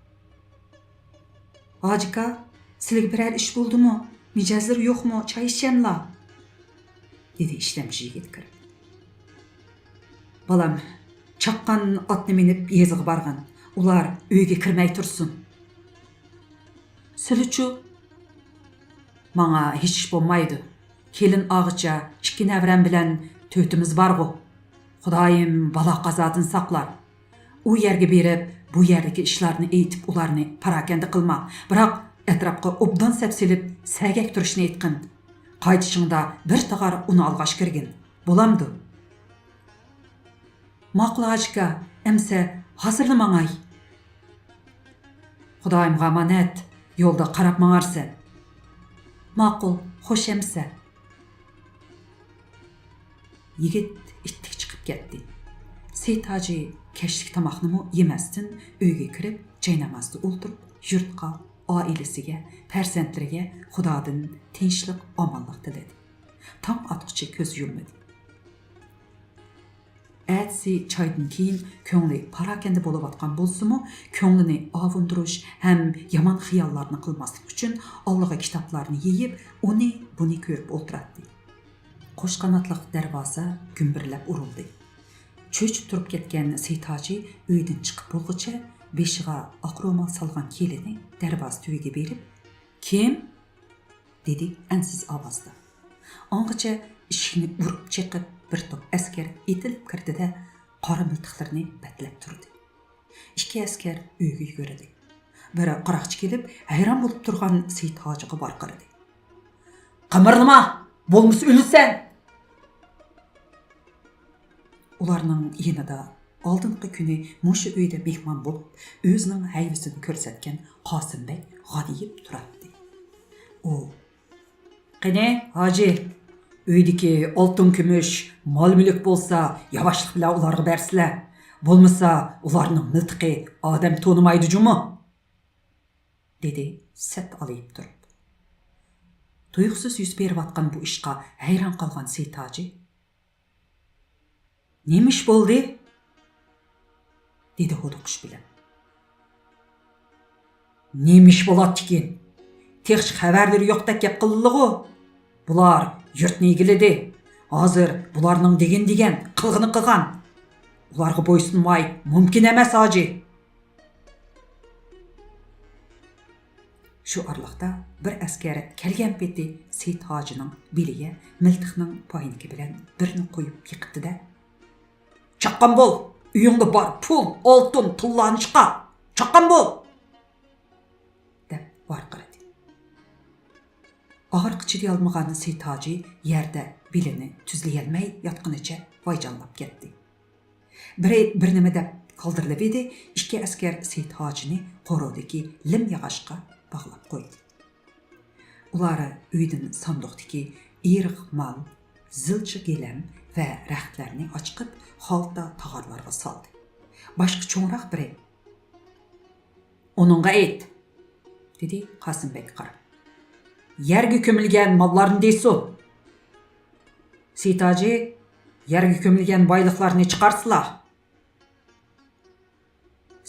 «ھاجىكا، سىلىگە بىرەر ئىش بولدىمۇ؟ مىجەزلىرى يوقمۇ؟ چاي ئىچەملا؟» دېدى ئىشلەمچى يىگىت كىرىپ. «بالام، چاققان ئاتنى مىنىپ يېزىغا بارغىن. ئۇلار ئۆيگە كىرمەي تۇرسۇن.» «سىلىچۇ؟» «ماڭا ھېچ ئىش بولمايدۇ. كېلىن ئاغىچە ئىككى نەۋرەم بىلەن تۆتىمىز بارغۇ. خۇدايىم بالا-قازادىن ساقلار. ئۇ يەرگە بېرىپ، بۇ يەردىكى ئىشلارنى ئېيتىپ، ئۇلارنى پاراكەندە قىلما. بىراق ئەتراپقا ئوبدان سەپسېلىپ، سەگەك تۇرۇشنى ئېيتقىن. قايتىشىڭدا بىر تاغار ئۇن ئالغاچ كىرگىن. بولامدۇ؟» «ماقۇل، ھاجىكا، ئەمسە ھازىرلا ماڭاي.» «خۇدايىمغا ئامانەت، يولدا قاراپ ماڭارسەن.» «ماقۇل، خوش ئەمسە.» يىگىت ئىتتىك چىقىپ كەتتى. سېيىت ھاجى كەچلىك تاماقنىمۇ يېمەستىن ئۆيگە كىرىپ، جاينامازدا ئولتۇرۇپ، يۇرتقا، ئائىلىسىگە، پەرزەنتلىرىگە خۇدادىن تىنچلىق، ئامانلىق تىلىدى. تاڭ ئاتقۇچە كۆز يۇممىدى. ئەتىسى چايدىن كېيىن كۆڭلى پاراكەندە بولۇۋاتقان بولسىمۇ، كۆڭلىنى ئاۋۇندۇرۇش ھەم يامان خىياللارنى قىلماسلىق ئۈچۈن ئاللىغا كىتابلارنى يېيىپ، ئۇنى بۇنى كۆرۈپ ئولتۇراتتى. قوش قاناتلىق دەرۋازا گۈمبۈرلەپ ئۇرۇلدى. چۆچۈپ تۇرۇپ كەتكەن سېيىت ھاجى ئۆيدىن چىقىپ بولغۇچە بېشىغا ئاق رومال سالغان كېلىنى دەرۋازا تۈۋىگە بېرىپ، «كىم؟» دېدى ئەنسىز ئاۋازدا. ئاڭغىچە ئىشىكنى ئۇرۇپ چېقىپ، بىر توپ ئەسكەر ئېتىلىپ كىردى-دە، قارا مىلتىقلىرىنى بەتلەپ تۇردى. ئىككى ئەسكەر ئۆيگە يۈگۈردى. بىر قاراقچى كېلىپ، ھەيران بولۇپ تۇرغان سېيىت ھاجىغا ۋارقىرىدى. «قىمىرلىما! بولمىسا ئۆلىسەن!» ئۇلارنىڭ يېنىدا ئالدىنقى كۈنى مۇشۇ ئۆيدە مېھمان بولۇپ، ئۆزىنىڭ ھەيۋىسىنى كۆرسەتكەن قاسىم بەگ غادىيىپ تۇراتتى. ئۇ، «قېنى، ھاجى، «ئۆيدىكى ئالتۇن-كۈمۈش، مال-مۈلۈك بولسا ياۋاشلىق بىلەن ئۇلارغا بەرسىلە. بولمىسا ئۇلارنىڭ مىلتىقى ئادەم تونۇمايدۇ جۇمۇ.» دېدى سەت ئالىيىپ تۇرۇپ. تۇيۇقسىز يۈز بېرىۋاتقان بۇ ئىشقا ھەيران قالغان سېيىت ھاجى: «نېمە ئىش بولدى؟» دېدى ھودۇقۇش بىلەن. «نېمە ئىش بولاتتىكىن؟ تېخىچە خەۋەرلىرى يوقتەك گەپ قىلدىلىغۇ. بۇلار يۇرتنى ئىگىلىدى. ھازىر بۇلارنىڭ دېگىنى دېگەن، قىلغىنى قىلغان. ئۇلارغا بويسۇنماي مۇمكىن ئەمەس، ھاجى.» شۇ ئارىلىقتا بىر ئەسكەر كەلگەن پېتى سېيىت ھاجىنىڭ بېلىگە مىلتىقنىڭ پاينىكى بىلەن بىرنى قويۇپ يىقىتتى-دە: «چاققان بول! ئۆيۈڭدە بار پۇل، ئالتۇن، تىللانى چىقار! چاققان بول!» دەپ ۋارقىرىدى. ئاغرىقى چىدىيالمىغان سېيىت ھاجى يەردە بېلىنى تۈزلىيەلمەي ياتقىنىچە ۋايجانلاپ كەتتى. بىرى بىر نېمە دەپ كالدىرلىۋىدى، ئىككى ئەسكەر سېيىت ھاجىنى قورۇدىكى لىم ياغاچقا باغلاپ قويدى. ئۇلار ئۆيدىن ساندۇقتىكى ئېرىق مال، زىلچا گىلەم ۋە رەختلەرنى ئاچىقىپ، خالتا تاغارلارغا سالدى. باشقا چوڭراق بىرى: «ئۇنىڭغا ئېيت!» دېدى قاسىم بەگكە قاراپ. «يەرگە كۆمۈلگەن ماللارنى دېسۇن! سېيىت ھاجى، يەرگە كۆمۈلگەن بايلىقلارنى چىقارسىلا!»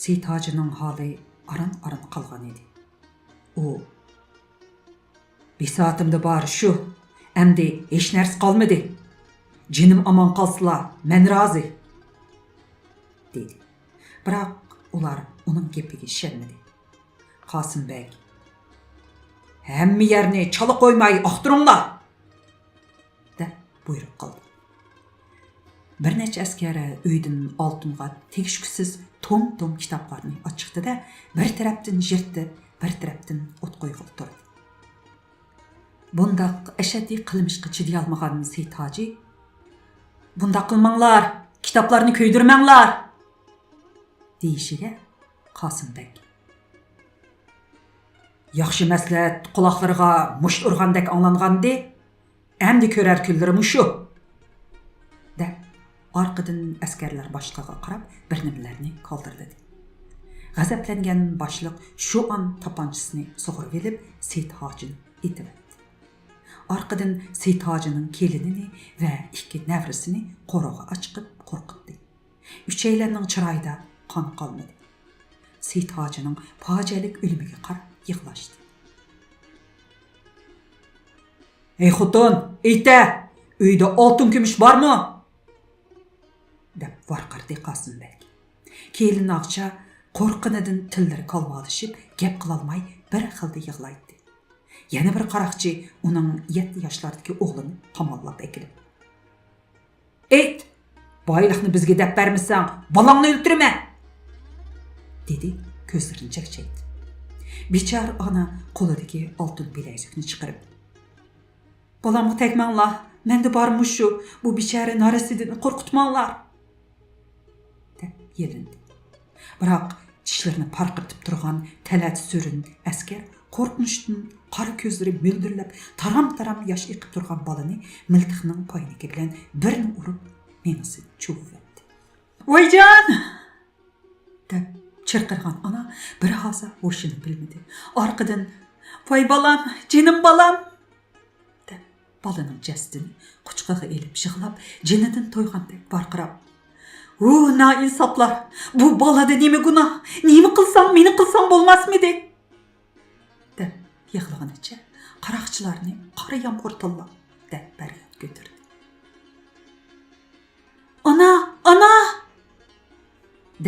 سېيىت ھاجىنىڭ ھالى ئاران-ئاران قالغان ئىدى. ئۇ: «بىساتىمدا بار شۇ، ئەمدى ھېچ نەرسە قالمىدى. جېنىم ئامان قالسىلا، مەن رازى.» دېدى. بىراق ئۇلار ئۇنىڭ گېپىگە ئىشەنمىدى. قاسىم بەگ: «ھەممە يەرنى چالا قويماي ئاختۇرۇڭلار!» دەپ بۇيرۇق قىلدى. بىر نەچچە ئەسكەر ئۆيدىن ئالتۇنغا تېگىشكۈسىز توم-توم كىتابلارنى ئاچىقتى-دە، بىر تەرەپتىن يىرتىپ، بىر تەرەپتىن ئوت قويغىلى تۇردى. بۇنداق ئەشەددىي قىلمىشقا چىدىيالمىغان سېيىت ھاجى: «بۇنداق قىلماڭلار، كىتابلارنى كۆيدۈرمەڭلار!» دېيىشىگە قاسىم بەگ: «ياخشى مەسلىھەت قۇلاقلىرىغا مۇشت ئۇرغاندەك ئاڭلانغانىدى، ئەمدى كۆرەر كۈنلىرى مۇشۇ!» دەپ، ئارقىدىن ئەسكەرلەر باشلىقىغا قاراپ بىر نېمىلەرنى كالدىرلىدى. غەزەپلەنگەن باشلىق شۇ ئان تاپانچىسىنى سۇغۇرۇۋېلىپ، سېيىت ھاجىنى ئېتىۋەتتى. ئارقىدىن سېيىت ھاجىنىڭ كېلىنىنى ۋە ئىككى نەۋرىسىنى قورۇغا ئاچىقىپ قورقۇتتى. ئۈچەيلەننىڭ چىرايىدا قان قالمىدى. سېيىت ھاجىنىڭ پاجىئەلىك ئۆلۈمىگە قاراپ يىغلاشتى. «ھەي خوتۇن، ئېيتە، ئۆيدە ئالتۇن-كۈمۈش بارمۇ؟» دەپ ۋارقىرىدى قاسىم بەگ. كېلىن ناغچە قورققىنىدىن تىللىرى كالۋالىشىپ، گەپ قىلالماي بىر خىلدا يىغلايتتى. يەنە بىر قاراقچى ئۇنىڭ يەتتە ياشلاردىكى ئوغلىنى قاماللاپ ئەكېلىپ: «ئېيت! بايلىقنى بىزگە دەپ بەرمىسەڭ، بالاڭنى ئۆلتۈرىمەن!» دېدى كۆزلىرىنى چەكچەيتىپ. بىچارە ئانا قولىدىكى ئالتۇن بىلەيزۈكنى چىقىرىپ: «بالامغا تەگمەڭلار، مەندە بار مۇشۇ، بۇ بىچارە نارەسىدىنى قورقۇتماڭلار!» دەپ يېلىندى. بىراق چىشلىرىنى پارقىرىتىپ تۇرغان تەلەت سۈرۈن ئەسكەر قورقۇنچتىن قارا كۆزلىرى مۆلدۈرلەپ، تارام-تارام ياش ئېقىپ تۇرغان بالىنى مىلتىقنىڭ پاينىكى بىلەن بىرنى ئۇرۇپ، مېڭىسىنى چۇۋۇۋەتتى. «ۋايجان!» دەپ چىرقىرىغان ئانا بىر ھازا ھوشىنى بىلمىدى. ئارقىدىن، «ۋاي بالام، جېنىم بالام!» دەپ، بالىنىڭ جەسىتىنى قۇچىقىغا ئېلىپ يىغلاپ، جېنىدىن تويغاندەك ۋارقىراپ، «ھۇ، نائىنساپلار! بۇ بالىدا نېمە گۇناھ؟ نېمە قىلساڭ، مېنى قىلساڭ بولماسمىدى؟» دەپ يىغلىغىنىچە قاراقچىلارنى قارا يامغۇر تىللاپ دەپ پەرياد كۆتۈردى. «ئانا! ئانا!»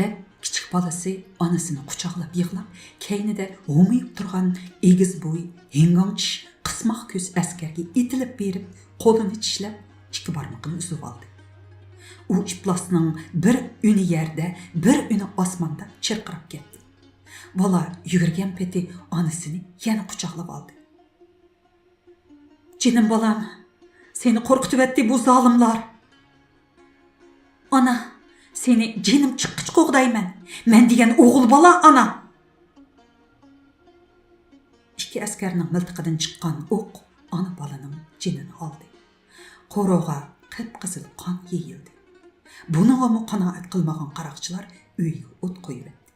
دەپ، كىچىك بالىسى ئانىسىنى قۇچاقلاپ يىغلاپ، كەينىدە ھومىيىپ تۇرغان ئېگىز بوي، ھىڭگاڭ چىش، قىسماق كۆز ئەسكەرگە ئېتىلىپ بېرىپ، قولىنى چىشلەپ، ئىككى بارمىقىنى ئۈزۈۋالدى. ئۇ ئىپلاسنىڭ بىر ئۈنى يەردە، بىر ئۈنى ئاسماندا چىرقىراپ كەتتى. بالا يۈگۈرگەن پېتى ئانىسىنى يەنە قۇچاقلىۋالدى. «جېنىم بالام، سېنى قورقۇتۇۋەتتى بۇ زالىملار. ئانا، سېنى جېنىم چىققىچە قوغدايمەن. مەن دېگەن ئوغۇل بالا، ئانا.» ئىككى ئەسكەرنىڭ مىلتىقىدىن چىققان ئوق ئانا بالىنىڭ جېنىنى ئالدى. قورۇغا قىپقىزىل قان يېيىلدى. بۇنىڭغىمۇ قانائەت قىلمىغان قاراقچىلار ئۆيگە ئوت قويۇۋەتتى.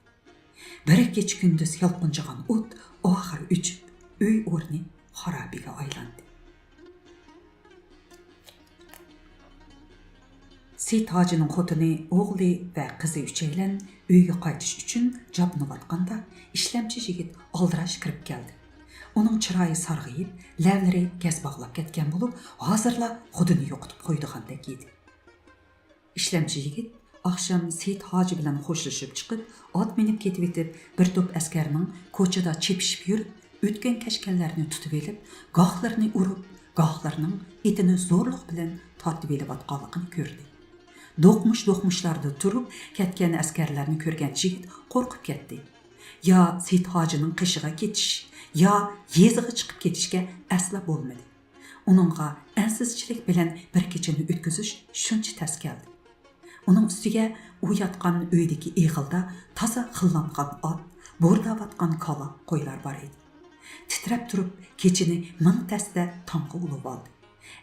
بىر كېچە-كۈندۈز يالقۇنجىغان ئوت ئاخىرى ئۆچۈپ، ئۆي ئورنى خارابىگە ئايلاندى. سېيىت ھاجىنىڭ خوتۇنى، ئوغلى ۋە قىزى ئۈچەيلەن ئۆيگە قايتىش ئۈچۈن جابدۇنۇۋاتقاندا، ئىشلەمچى يىگىت ئالدىراش كىرىپ كەلدى. ئۇنىڭ چىرايى سارغىيىپ، لەۋلىرى گەز باغلاپ كەتكەن بولۇپ، ھازىرلا خۇدىنى يوقىتىپ قويىدىغاندەك ئىدى. ئىشلەمچى يىگىت ئاخشام سېيىت ھاجى بىلەن خوشلىشىپ چىقىپ، ئات مىنىپ كېتىۋېتىپ، بىر توپ ئەسكەرنىڭ كوچىدا چېپىشىپ يۈرۈپ، ئۆتكەن-كەچكەنلەرنى تۇتۇۋېلىپ، گاھلىرىنى ئۇرۇپ، گاھلىرىنىڭ ئېتىنى زورلۇق بىلەن تارتىۋېلىۋاتقانلىقىنى كۆردى. دوقمۇش-دوقمۇشلاردا تۇرۇپ كەتكەن ئەسكەرلەرنى كۆرگەن يىگىت قورقۇپ كەتتى. يا سېيىت ھاجىنىڭ قېشىغا كېتىش، يا يېزىغا چىقىپ كېتىشكە ئەسلا بولمىدى. ئۇنىڭغا ئەنسىزچىلىك بىلەن بىر كېچىنى ئۆتكۈزۈش شۇنچە تەس كەلدى. ئۇنىڭ ئۈستىگە ئۇ ياتقان ئۆيدىكى ئېغىلدا تازا خىللانغان ئات، بورداۋاتقان كالا، قويلار بار ئىدى. تىترەپ تۇرۇپ كېچىنى مىڭ تەستە تاڭغا ئۇلىۋالدى.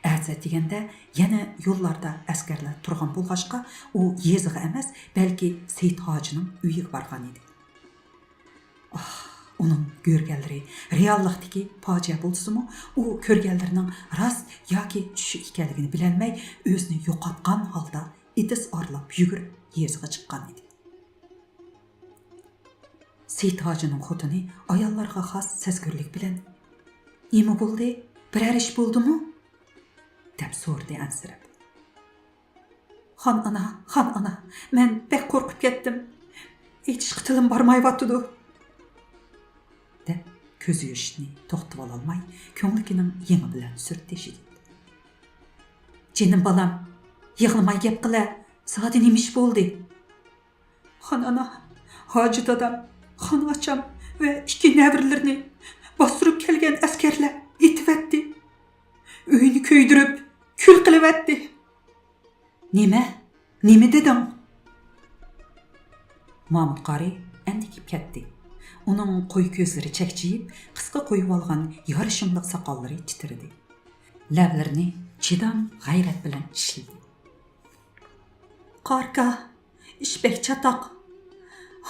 ئەتىسى ئەتىگەندە يەنە يوللاردا ئەسكەرلەر تۇرغان بولغاچقا، ئۇ يېزىغا ئەمەس، بەلكى سېيىت ھاجىنىڭ ئۆيىگە بارغان ئىدى. ئاھ، ئۇنىڭ كۆرگەنلىرى رېئاللىقتىكى پاجىئە بولسىمۇ، ئۇ كۆرگەنلىرىنىڭ راست ياكى چۈش ئىكەنلىكىنى بىلەلمەي، ئۆزىنى يوقاتقان ھالدا ئېتىز ئارىلاپ يۈگۈرۈپ يېزىغا چىققان ئىدى. سېيىت ھاجىنىڭ خوتۇنى ئاياللارغا خاس سەزگۈرلۈك بىلەن، «نېمە بولدى؟ بىرەر ئىش بولدىمۇ؟» دەپ سورىدى ئەنسىرەپ. «خان ئانا، خان ئانا، مەن بەك قورقۇپ كەتتىم. ئېيتىشقا تىلىم بارمايۋاتىدۇ.» دەپ كۆز يېشىنى توختىتىۋالالماي، كۆڭلىكىنىڭ يېڭى بىلەن سۈرتتى يىگىت. «جېنىم بالام، يىغلىماي گەپ قىلە، زادى نېمە ئىش بولدى؟» «خان ئانا، ھاجى دادام، خان ئاچام ۋە ئىككى نەۋرىلىرىنى باستۇرۇپ كەلگەن ئەسكەرلەر ئېتىۋەتتى. ئۆينى كۆيدۈرۈپ، كۈل قىلىۋەتتى.» «نېمە؟ نېمە دېدىڭ؟» مامۇت قارى ئەندىكىپ كەتتى. ئۇنىڭ قويۇق كۆزلىرى چەكچىيىپ، قىسقا قويۇۋالغان يارىشىملىق ساقاللىرى تىترىدى. لەۋلىرىنى چىدام غەيرەت بىلەن چىشلىدى. «قارىكا، ئىش بەك چاتاق.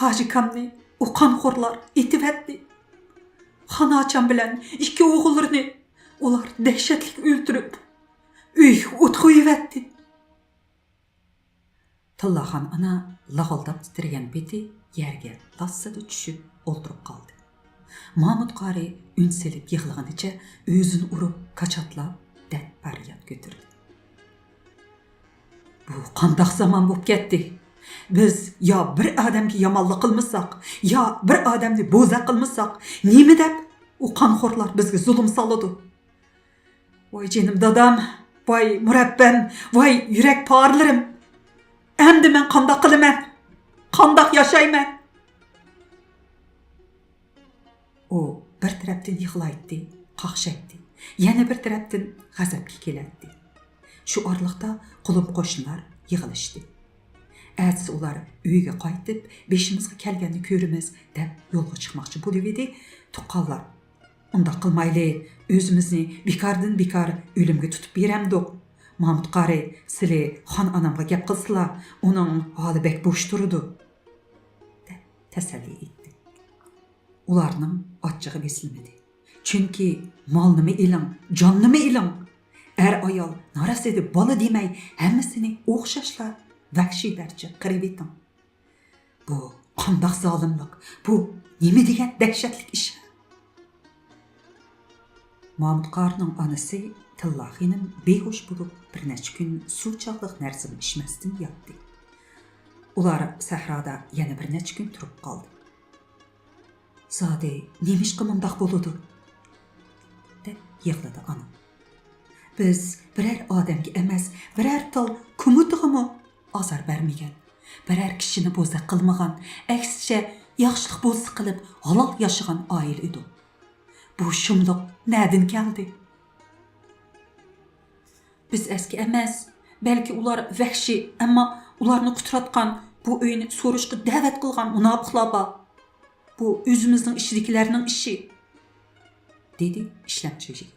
ھاجىكامنى ئۇ قانخورلار ئېتىۋەتتى. خان ئاچام بىلەن ئىككى ئوغۇللىرىنى ئۇلار دەھشەتلىك ئۆلتۈرۈپ، ئۆيگە ئوت قويۇۋەتتى.» تىللاخان ئانا لاغىلداپ تىترىگەن بېتى يەرگە لاسسىدە چۈشۈپ ئولتۇرۇپ قالدى. مامۇت قارى ئۈن سېلىپ يىغلىغىنىچە ئۆزىنى ئۇرۇپ، كاچاتلاپ، دەرد پەرياد كۆتۈردى. «بۇ قانداق زامان بولۇپ كەتتى؟ بىز يا بىر ئادەمگە يامانلىق قىلمىساق، يا بىر ئادەمنى بوزەك قىلمىساق، نېمە دەپ ئۇ قانخورلار بىزگە زۇلۇم سالىدۇ؟ ۋاي جېنىم دادام، ۋاي مۇرەببەم، ۋاي يۈرەك پارىلىرىم! ئەمدى مەن قانداق قىلىمەن؟ قانداق ياشايمەن؟» ئۇ بىر تەرەپتىن يىغلايتتى، قاقشايتتى، يەنە بىر تەرەپتىن غەزەپكە كېلەتتى. شۇ ئارىلىقتا قولۇم-قوشنىلار يىغىلىشتى. ئەتىسى ئۇلار ئۆيگە قايتىپ، «بېشىمىزغا كەلگەننى كۆرىمىز» دەپ يولغا چىقماقچى بولۇۋىدى. تۇغقانلار، «ئۇنداق قىلمايلى، ئۆزىمىزنى بىكاردىن بىكار ئۆلۈمگە تۇتۇپ بېرەمدۇق؟ مامۇت قارى، سىلى خان ئانامغا گەپ قىلسىلا، ئۇنىڭ ھالى بەك بوش تۇرىدۇ» دەپ تەسەللى ئېيتتى. ئۇلارنىڭ ئاچچىقى بېسىلمىدى. چۈنكى مالنىمۇ ئېلىڭ، جاننىمۇ ئېلىڭ، ئەر-ئايال، نارەسىدە بالا دېمەي، ھەممىسىنى ئوخشاشلا ۋەھشىيلەرچە قىرىۋېتىڭ. بۇ قانداق زالىملىق؟ بۇ نېمە دېگەن دەھشەتلىك ئىش؟ مامۇت قارىنىڭ ئانىسى تىللا خېنىم بىھوش بولۇپ، بىر نەچچە كۈن سۇچاقلىق نەرسىمۇ ئىچمەستىن ياتتى. ئۇلار سەھرادا يەنە بىر نەچچە كۈن تۇرۇپ قالدى. «زادى نېمىشقا مۇنداق بولىدۇ؟» دەپ يىغلىدى ئانا. «بىز بىرەر ئادەمگە ئەمەس، بىرەر تال كومىتىغىمۇ ئازار بەرمىگەن، بىرەر كىشىنى بوزەك قىلمىغان، ئەكسىچە ياخشىلىق بولسا قىلىپ ھالال ياشىغان ئائىلە ئىدۇق. بۇ شۇملۇق نەدىن كەلدى؟» «بىز ئەسكى ئەمەس، بەلكى ئۇلار ۋەھشىي، ئەمما ئۇلارنى قۇتراتقان، بۇ ئۆينى سورۇشقا دەۋەت قىلغان مۇناپىقلار بار. بۇ ئۆزىمىزنىڭ ئىچىدىكىلەرنىڭ ئىشى»، دېدى ئىشلەمچى يىگىت.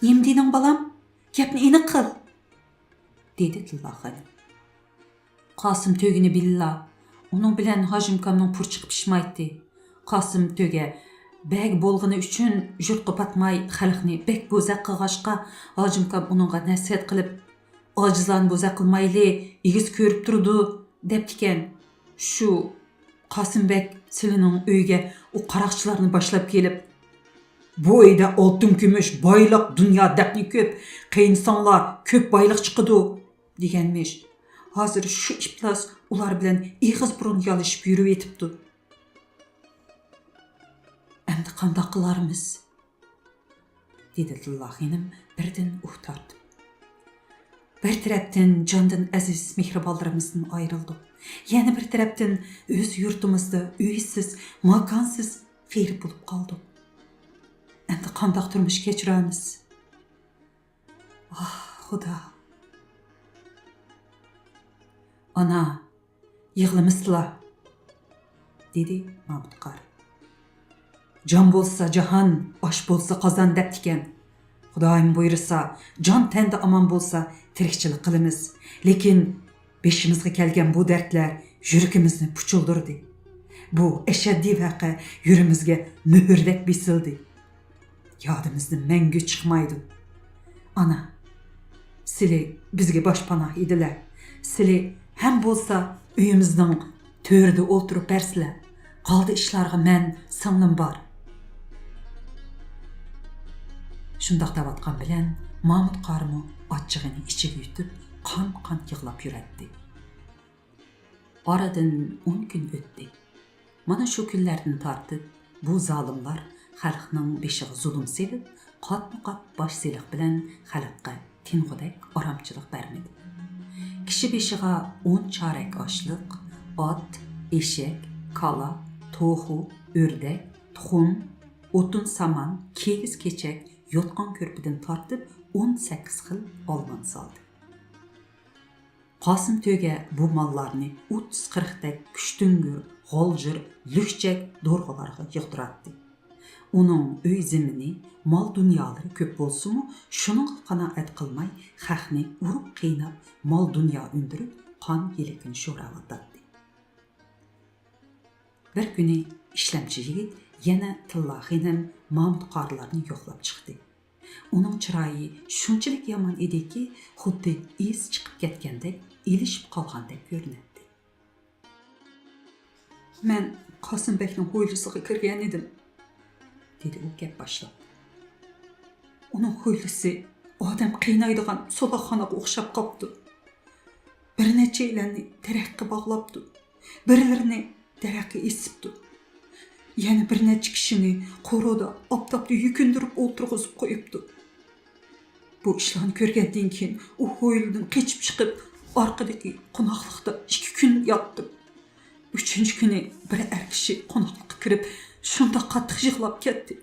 «نېمە دېدىڭ، بالام؟ گەپنى ئېنىق قىل!» دېدى تىللا خېنىم. قاسىم تۆگىنى بىللا، ئۇنىڭ بىلەن ھاجىمكامنىڭ پۇرچىقى پىشمايتتى. قاسىم تۆگە بەگ بولغىنى ئۈچۈن يۇرتقا پاتماي، خەلقنى بەك بوزەك قىلغاچقا، ھاجىمكام ئۇنىڭغا نەسىھەت قىلىپ، «ئاجىزلارنى بوزەك قىلمايلى، ئېگىز كۆرۈپ تۇرىدۇ» دەپتىكەن. شۇ قاسىم بەگ سىلىنىڭ ئۆيىگە ئۇ قاراقچىلارنى باشلاپ كېلىپ، «بۇ ئۆيدە ئالتۇن، كۈمۈش، بايلىق، دۇنيا دەپنە كۆپ، قىينىساڭلار، كۆپ بايلىق چىقىدۇ» دېگەنمىش. ھازىر شۇ ئىپلاس ئۇلار بىلەن ئېغىز بۇرۇن يالىشىپ يۈرۈۋېتىپتۇ. «ئەمدى قانداق قىلارمىز؟» دېدى تىللا خېنىم بىردىن ئۇھ تارتىپ. «بىر تەرەپتىن جاندىن ئەزىز مېھرىبانلىرىمىزدىن ئايرىلدۇق. يەنە بىر تەرەپتىن ئۆز يۇرتىمىزدا ئۆيسىز، ماكانسىز غېرىب بولۇپ قالدۇق. ئەمدى قانداق تۇرمۇش كەچۈرەرمىز؟ ئاھ، خۇدا!» «ئانا، يىغلىمىسىلا!» دېدى مامۇت قارى. «جان بولسا جاھان، ئاش بولسا قازان» دەپتىكەن. خۇدايىم بۇيرۇسا، جان تەندە ئامان بولسا، تىرىكچىلىك قىلىمىز. لېكىن بېشىمىزغا كەلگەن بۇ دەردلەر يۈرىكىمىزنى پۇچۇلدۇردى. بۇ ئەشەددىي ۋەقە يۈرىمىزگە مۆھۈردەك بېسىلدى. يادىمىزدىن مەڭگۈ چىقمايدۇ. ئانا، سىلى بىزگە باشپاناھ ئىدىلە. سىلى ھەم بولسا ئۆيىمىزنىڭ تۆرىدە ئولتۇرۇپ بەرسىلە. قالدى ئىشلارغا مەن، سىڭلىم بار. شۇنداق دەۋاتقان بىلەن مامۇت قارىمۇ ئاچچىقىنى ئىچىگە يۇتۇپ، قان-قان يىغلاپ يۈرەتتى. ئارىدىن ئون كۈن ئۆتتى. مانا شۇ كۈنلەردىن تارتىپ بۇ زالىملار خەلقنىڭ بېشىغا زۇلۇم سېلىپ، قاتمۇ قات باش سېلىق بىلەن خەلققە تىنغۇدەك ئارامچىلىق بەرمىدى. كىشى بېشىغا ئون چارەك ئاشلىق، ئات، ئېشەك، كالا، توخۇ، ئۆردەك، تۇخۇم، ئوتۇن سامان، كىگىز كېچەك، يوتقان كۆرپىدىن تارتىپ ئون سەككىز خىل ئالمان سالدى. قاسىم تۆگە بۇ ماللارنى ئوتتۇز قىرىقتەك كۈشتۈڭگۈر، غالجىر، لۈكچەك دورغىلارغا يىغدۇراتتى. ئۇنىڭ ئۆي زېمىنى، مال-دۇنيالىرى كۆپ بولسىمۇ، شۇنىڭغا قانائەت قىلماي، خەقنى ئۇرۇپ-قىيناپ، مال-دۇنيا ئۈندۈرۈپ، قان-يىلىكىنى شوراۋاتاتتى. بىر كۈنى ئىشلەمچى يىگىت يەنە تىللا خېنىم، مامۇت قارىلارنى يوقلاپ چىقتى. ئۇنىڭ چىرايى شۇنچىلىك يامان ئىدىكى، خۇددى ئىسى چىقىپ كەتكەندەك، ئېلىشىپ قالغاندەك كۆرۈنەتتى. «مەن قاسىم بەگنىڭ ھويلىسىغا كىرگەنىدىم»، دېدى ئۇ گەپ باشلاپ. «ئۇنىڭ ھويلىسى ئادەم قىينايدىغان سولاقخانىغا ئوخشاپ قاپتۇ. بىر نەچچەيلەننى تېرەككە باغلاپتۇ. بىرلىرىنى دەرەخكە ئېسىپتۇ. يەنە بىر نەچچە كىشىنى قورۇدا ئاپتاپتا يۈكۈندۈرۈپ ئولتۇرغۇزۇپ قويۇپتۇ. بۇ ئىشلارنى كۆرگەندىن كېيىن ئۇ ھويلىدىن قېچىپ چىقىپ، ئارقىدىكى قوناقلىقتا ئىككى كۈن ياتتىم. ئۈچىنچى كۈنى بىر ئەر كىشى قوناقلىققا كىرىپ، شۇنداق قاتتىق يىغلاپ كەتتى.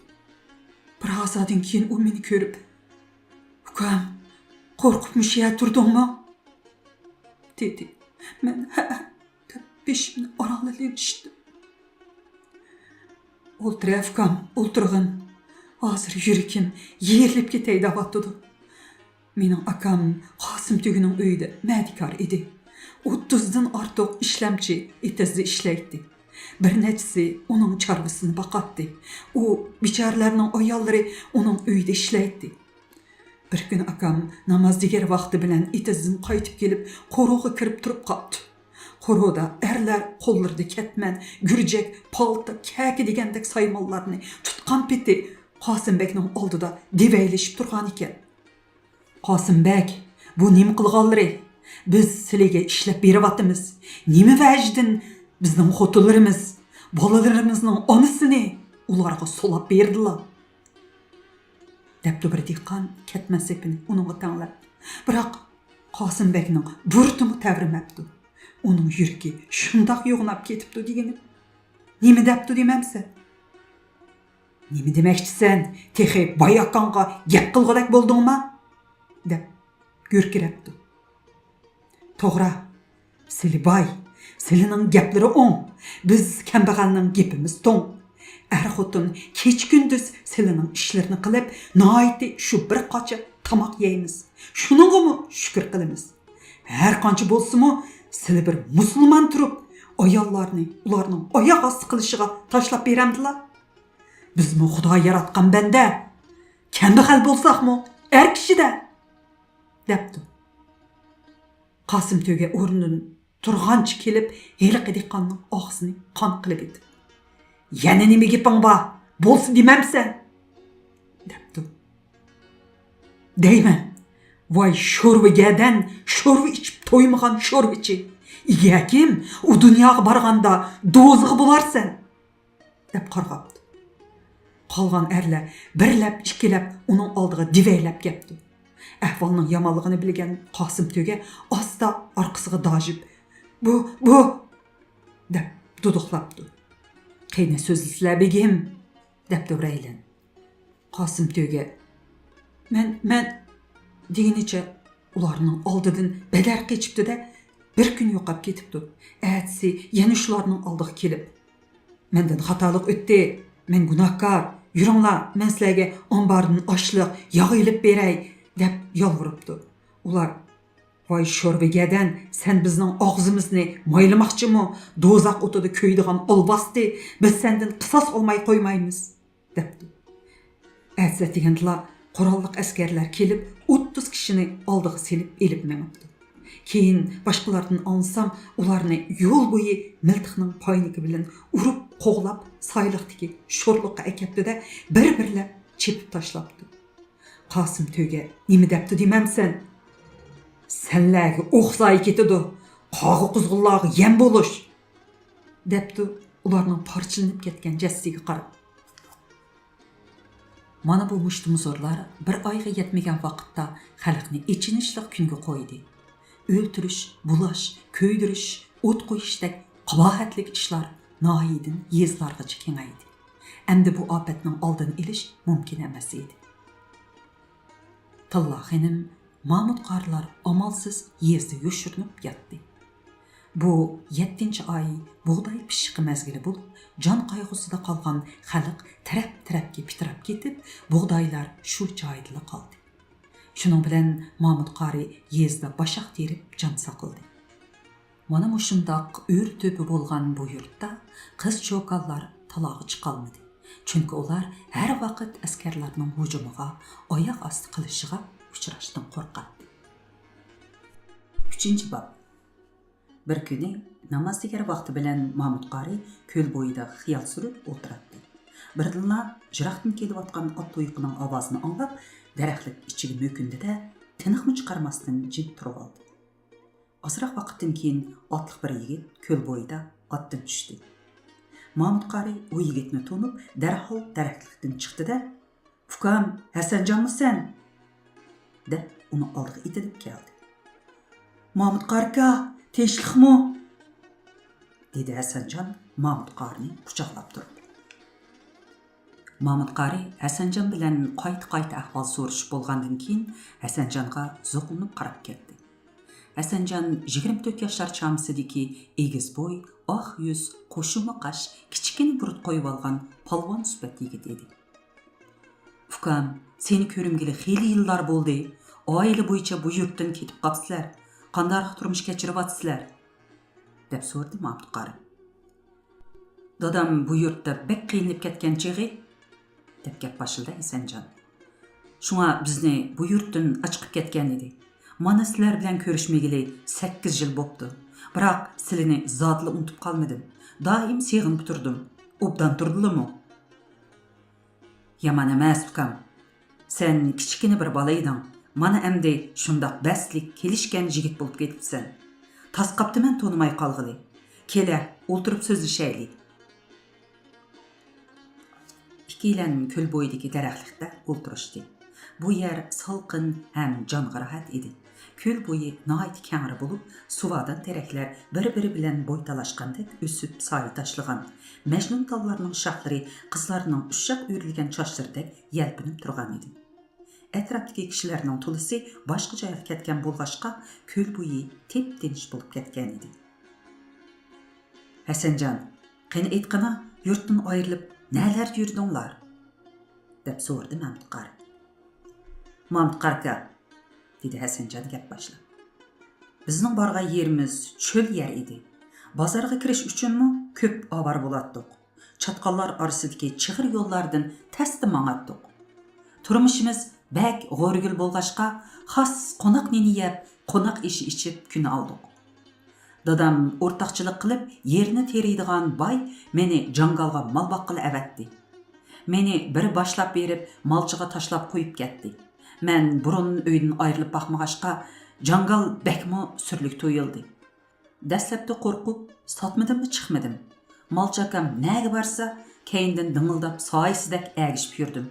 بىر ھازادىن كېيىن ئۇ مېنى كۆرۈپ، «ئۇكام، قورقۇپ مۇشۇ يەردە تۇردۇڭمۇ؟» دېدى. مەن «ھەئە» دەپ بېشىمنى ئارانلا لىڭشىتتىم. «ئولتۇر، ئۇكام، ئولتۇرغىن. ھازىر يۈرىكىم يېرىلىپ كېتەي دەۋاتىدۇ. مېنىڭ ئاكام قاسىم تۆگىنىڭ ئۆيىدە مەدىكار ئىدى. ئوتتۇزدىن ئارتۇق ئىشلەمچى ئېتىزدا ئىشلەيتتى. بىر نەچچىسى ئۇنىڭ چارۋىسىنى باقاتتى. ئۇ بىچارىلەرنىڭ ئاياللىرى ئۇنىڭ ئۆيىدە ئىشلەيتتى. بىر كۈنى ئاكام ناماز دېگەر ۋاقتى بىلەن ئېتىزدىن قايتىپ كېلىپ، قورۇغا كىرىپ تۇرۇپ قاپتۇ. قورۇدا ئەرلەر قوللىرىدا كەتمەن، گۈرجەك، پالتا، كەكە دېگەندەك سايمانلارنى تۇتقان پېتى قاسىم بەگنىڭ ئالدىدا دېۋەيلىشىپ تۇرغانىكەن. قاسىم بەگ، بۇ نېمە قىلغانلىرى؟ بىز سىلىگە ئىشلەپ بېرىۋاتىمىز. نېمە ۋەجىدىن بىزنىڭ خوتۇنلىرىمىز، بالىلىرىمىزنىڭ ئانىسىنى ئۇلارغا سولاپ بېرىدىلا؟ دەپتۇ بىر دېھقان كەتمەن سېپىنى ئۇنىڭغا تەڭلەپ. بىراق، قاسىم بەگنىڭ بۇرۇتىمۇ تەۋرىمەپتۇ. ئۇنىڭ يۈرىكى شۇنداق يوغىناپ كېتىپتۇ دېگىنىم. نېمە دەپتۇ دېمەمسەن؟ نېمە دېمەكچىسەن؟ تېخى باي ئاكاڭغا گەپ قىلغۇدەك بولدۇڭما؟ دەپ گۈركىرەپتۇ. توغرا، سىلى باي، سىلىنىڭ گەپلىرى ئوڭ. بىز كەمبەغەلنىڭ گېپىمىز توڭ. ئەر-خوتۇن كېچە-كۈندۈز سىلىنىڭ ئىشلىرىنى قىلىپ، ناھايىتى شۇ بىر قاچا تاماق يەيمىز. شۇنىڭغىمۇ شۈكۈر قىلىمىز. ھەر قانچە بولسىمۇ، سىلى بىر مۇسۇلمان تۇرۇپ، ئاياللارنى ئۇلارنىڭ ئاياغ ئاستى قىلىشىغا تاشلاپ بېرەمدىلا؟ بىزمۇ خۇدا ياراتقان بەندە، كەمبەغەل بولساقمۇ ئەر كىشىدە، دەپتۇ. قاسىم تۆگە ئورنىدىن تۇرغانچە كېلىپ، ھېلىقى دېھقاننىڭ ئاغزىنى قان قىلىۋېتىپ، يەنە نېمە گېپىڭ بار؟ بولسا دېمەمسەن؟ دەپتۇ. دەيمەن، ۋاي شورۋا گەدەن، شورۋا ئىچىپ تويمىغان شورۋىچى. ئىگە ھەكىم، ئۇ دۇنياغا بارغاندا دوزىغا بولارسەن، دەپ قارغاپتۇ. قالغان ئەرلەر بىرلەپ، ئىككىلەپ ئۇنىڭ ئالدىغا دېۋەيلەپ كەپتۇ. ئەھۋالنىڭ يامانلىقىنى بىلگەن قاسىم تۆگە ئاستا ئارقىسىغا داژىپ، بۇ، بۇ، دەپ دۇدۇقلاپتۇ. قېنى سۆزلىسىلە بېگىم، دەپتۇ بىرەيلەن. قاسىم تۆگە، مەن، مەن، دېگىنىچە ئۇلارنىڭ ئالدىدىن بەدەر قېچىپتۇ-دە، بىر كۈن يوقاپ كېتىپتۇ. ئەتىسى يەنە شۇلارنىڭ ئالدىغا كېلىپ، مەندىن خاتالىق ئۆتتى، مەن گۇناھكار، يۈرۈڭلار، مەن سىلەرگە ئامباردىن ئاشلىق، ياغ ئېلىپ بېرەي، دەپ يالۋۇرۇپتۇ. ئۇلار، ۋاي شورۋا گەدەن، سەن بىزنىڭ ئاغزىمىزنى مايلىماقچىمۇ؟ دوزاخ ئوتىدا كۆيىدىغان ئالۋاستى، بىز سەندىن قىساس ئالماي قويمايمىز، دەپتۇ. ئەتىسى ئەتىگەندىلا قوراللىق ئەسكەرلەر كېلىپ، ئوتتۇز كىشىنى ئالدىغا سېلىپ ئېلىپ مېڭىپتۇ. كېيىن باشقىلاردىن ئاڭلىسام، ئۇلارنى يول بويى مىلتىقنىڭ پاينىكى بىلەن ئۇرۇپ، قوغلاپ، سايلىقتىكى شورلۇققا ئەكەپتۇ-دە، بىر-بىرلەپ چېپىپ تاشلاپتۇ. قاسىم تۆگە نېمە دەپتۇ دېمەمسەن؟ سەنلەرگە ئوخساي كېتىدۇ، قاغا-قۇزغۇنلارغا يەم بولۇش، دەپتۇ ئۇلارنىڭ پارچىلىنىپ كەتكەن جەسىتىگە قاراپ. مانا بۇ مۇشتۇمزورلار بىر ئايغا يەتمىگەن ۋاقىتتا خەلقنى ئېچىنىشلىق كۈنگە قويدى. ئۆلتۈرۈش، بۇلاش، كۆيدۈرۈش، ئوت قويۇشتەك قاباھەتلىك ئىشلار ناھىيەدىن يېزىلارغىچە كېڭەيدى. ئەمدى بۇ ئاپەتنىڭ ئالدىنى ئېلىش مۇمكىن ئەمەس ئىدى. تىللا خېنىم، مامۇت قارىلار ئامالسىز يېزىدا يوشۇرۇنۇپ ياتتى. بۇ يەتتىنچى ئاي بۇغداي پىششىقى مەزگىلى بولۇپ، جان قايغۇسىدا قالغان خەلق تەرەپ-تەرەپكە پىتىراپ كېتىپ، بۇغدايلار شۇ جايىدىلا قالدى. شۇنىڭ بىلەن مامۇت قارى يېزىدا باشاق تېرىپ جان ساقلىدى. مانا مۇشۇنداق ئۆرە-تۆپە بولغان بۇ يۇرتتا قىز-چوكانلار تالاغا چىقالمىدى. چۈنكى ئۇلار ھەر ۋاقىت ئەسكەرلەرنىڭ ھۇجۇمىغا، ئاياغ ئاستى قىلىشىغا ئۇچراشتىن قورقاتتى. ئۈچىنچى باب. بىر كۈنى نامازدىگەر ۋاقتى بىلەن مامۇت قارى كۆل بويىدا خىيال سۈرۈپ ئولتۇراتتى. بىردىنلا يىراقتىن كېلىۋاتقان ئات تويۇقىنىڭ ئاۋازىنى ئاڭلاپ، دەرەخلىك ئىچىگە مۆكۈندى-دە، تىنىقمۇ چىقارماستىن جىم تۇرۇۋالدى. ئازراق ۋاقىتتىن كېيىن ئاتلىق بىر يىگىت كۆل بويىدا ئاتتىن چۈشتى. مامۇت قارى ئۇ يىگىتنى تونۇپ، دەرھال دەرەخلىكتىن چىقتى-دە، ئۇكام، ھەسەنجانمۇ سەن؟ دەپ، ئۇنىڭ ئالدىغا ئېتىلىپ كەلدى. مامۇت قارىكا، تىنچلىقمۇ؟ دېدى ھەسەنجان مامۇت قارىنى قۇچاقلاپ تۇرۇپ. مامۇت قارى ھەسەنجان بىلەن قايتا-قايتا ئەھۋال سورىشىپ بولغاندىن كېيىن، ھەسەنجانغا زوقلىنىپ قاراپ كەتتى. ھەسەنجان يىگىرمە تۆت ياشلار چامىسىدىكى ئېگىز بوي، ئاق يۈز، قوشۇما قاش، كىچىككىنە بۇرۇت قويۇۋالغان پالۋان سۈپەت يىگىت ئىدى. ئۇكام، سېنى كۆرمىگىلى خېلى يىللار بولدى. ئائىلە بويىچە بۇ يۇرتتىن كېتىپ قاپسىلەر. قانداقراق تۇرمۇش كەچۈرۈۋاتىسىلەر؟ دەپ سورىدى مامۇت قارى. دادام بۇ يۇرتتا بەك قىينىلىپ كەتكەن چېغى، دەپ گەپ باشلىدى ھەسەنجان. شۇڭا بىزنى بۇ يۇرتتىن ئاچىقىپ كەتكەن ئىدى. مانا سىلەر بىلەن كۆرۈشمىگىلى سەككىز يىل بوپتۇ. بىراق سىلىنى زادىلا ئۇنتۇپ قالمىدىم. دائىم سېغىنىپ تۇردۇم. ئوبدان تۇردىلىمۇ؟ يامان ئەمەس، ئۇكام. سەن كىچىككىنە بىر بالا ئىدىڭ. مانا ئەمدى شۇنداق بەستلىك، كېلىشكەن يىگىت بولۇپ كېتىپسەن. تاس قاپتىمەن تونۇماي قالغىلى. كېلە، ئولتۇرۇپ سۆزلىشەيلى. ئىككىيلەن كۆل بويىدىكى دەرەخلىكتە ئولتۇرۇشتى. بۇ يەر سالقىن ھەم جانغا راھەت ئىدى. كۆل بويى ناھايىتى كەڭرى بولۇپ، سۇۋادان تېرەكلەر بىر-بىرى بىلەن بوي تالاشقاندەك ئۆسۈپ سايە تاشلىغان. مەجنۇن تاللارنىڭ شاخلىرى قىزلارنىڭ ئۇششاق ئۆرۈلگەن چاچلىرىدەك يەلپۈنۈپ تۇرغان ئىدى. ئەتراپتىكى كىشىلەرنىڭ تولىسى باشقا جايغا كەتكەن بولغاچقا، كۆل بويى تىپتىنچ بولۇپ كەتكەن ئىدى. ھەسەنجان، قېنى ئېيتقىنا، يۇرتتىن ئايرىلىپ نەلەردە يۈردۈڭلار؟ دەپ سورىدى مەمتىقار. مامۇت قارىكا، دېدى ھەسەنجان گەپ باشلاپ. بىزنىڭ بارغان يېرىمىز چۆل يەر ئىدى. بازارغا كىرىش ئۈچۈنمۇ كۆپ ئاۋارە بولاتتۇق. چاتقاللار ئارىسىدىكى چىغىر يوللاردىن تەستە ماڭاتتۇق. تۇرمۇشىمىز بەك غورىگىل بولغاچقا، خاس قوناق نېنى يەپ، قوناق ئېشى ئىچىپ كۈن ئالدۇق. دادام ئورتاقچىلىق قىلىپ يېرىنى تېرىيدىغان باي مېنى جاڭگالغا مال باققىلى ئەۋەتتى. مېنى بىرى باشلاپ بېرىپ مالچىغا تاشلاپ قويۇپ كەتتى. مەن بۇرۇن ئۆيدىن ئايرىلىپ باقمىغاچقا، جاڭگال بەكمۇ سۈرلۈك تۇيۇلدى. دەسلەپتە قورقۇپ، ساتمىدىممۇ چىقمىدىم. مالچى ئاكام نەگە بارسا، كەينىدىن دىڭىلداپ سايىسىدەك ئەگىشىپ يۈردۈم.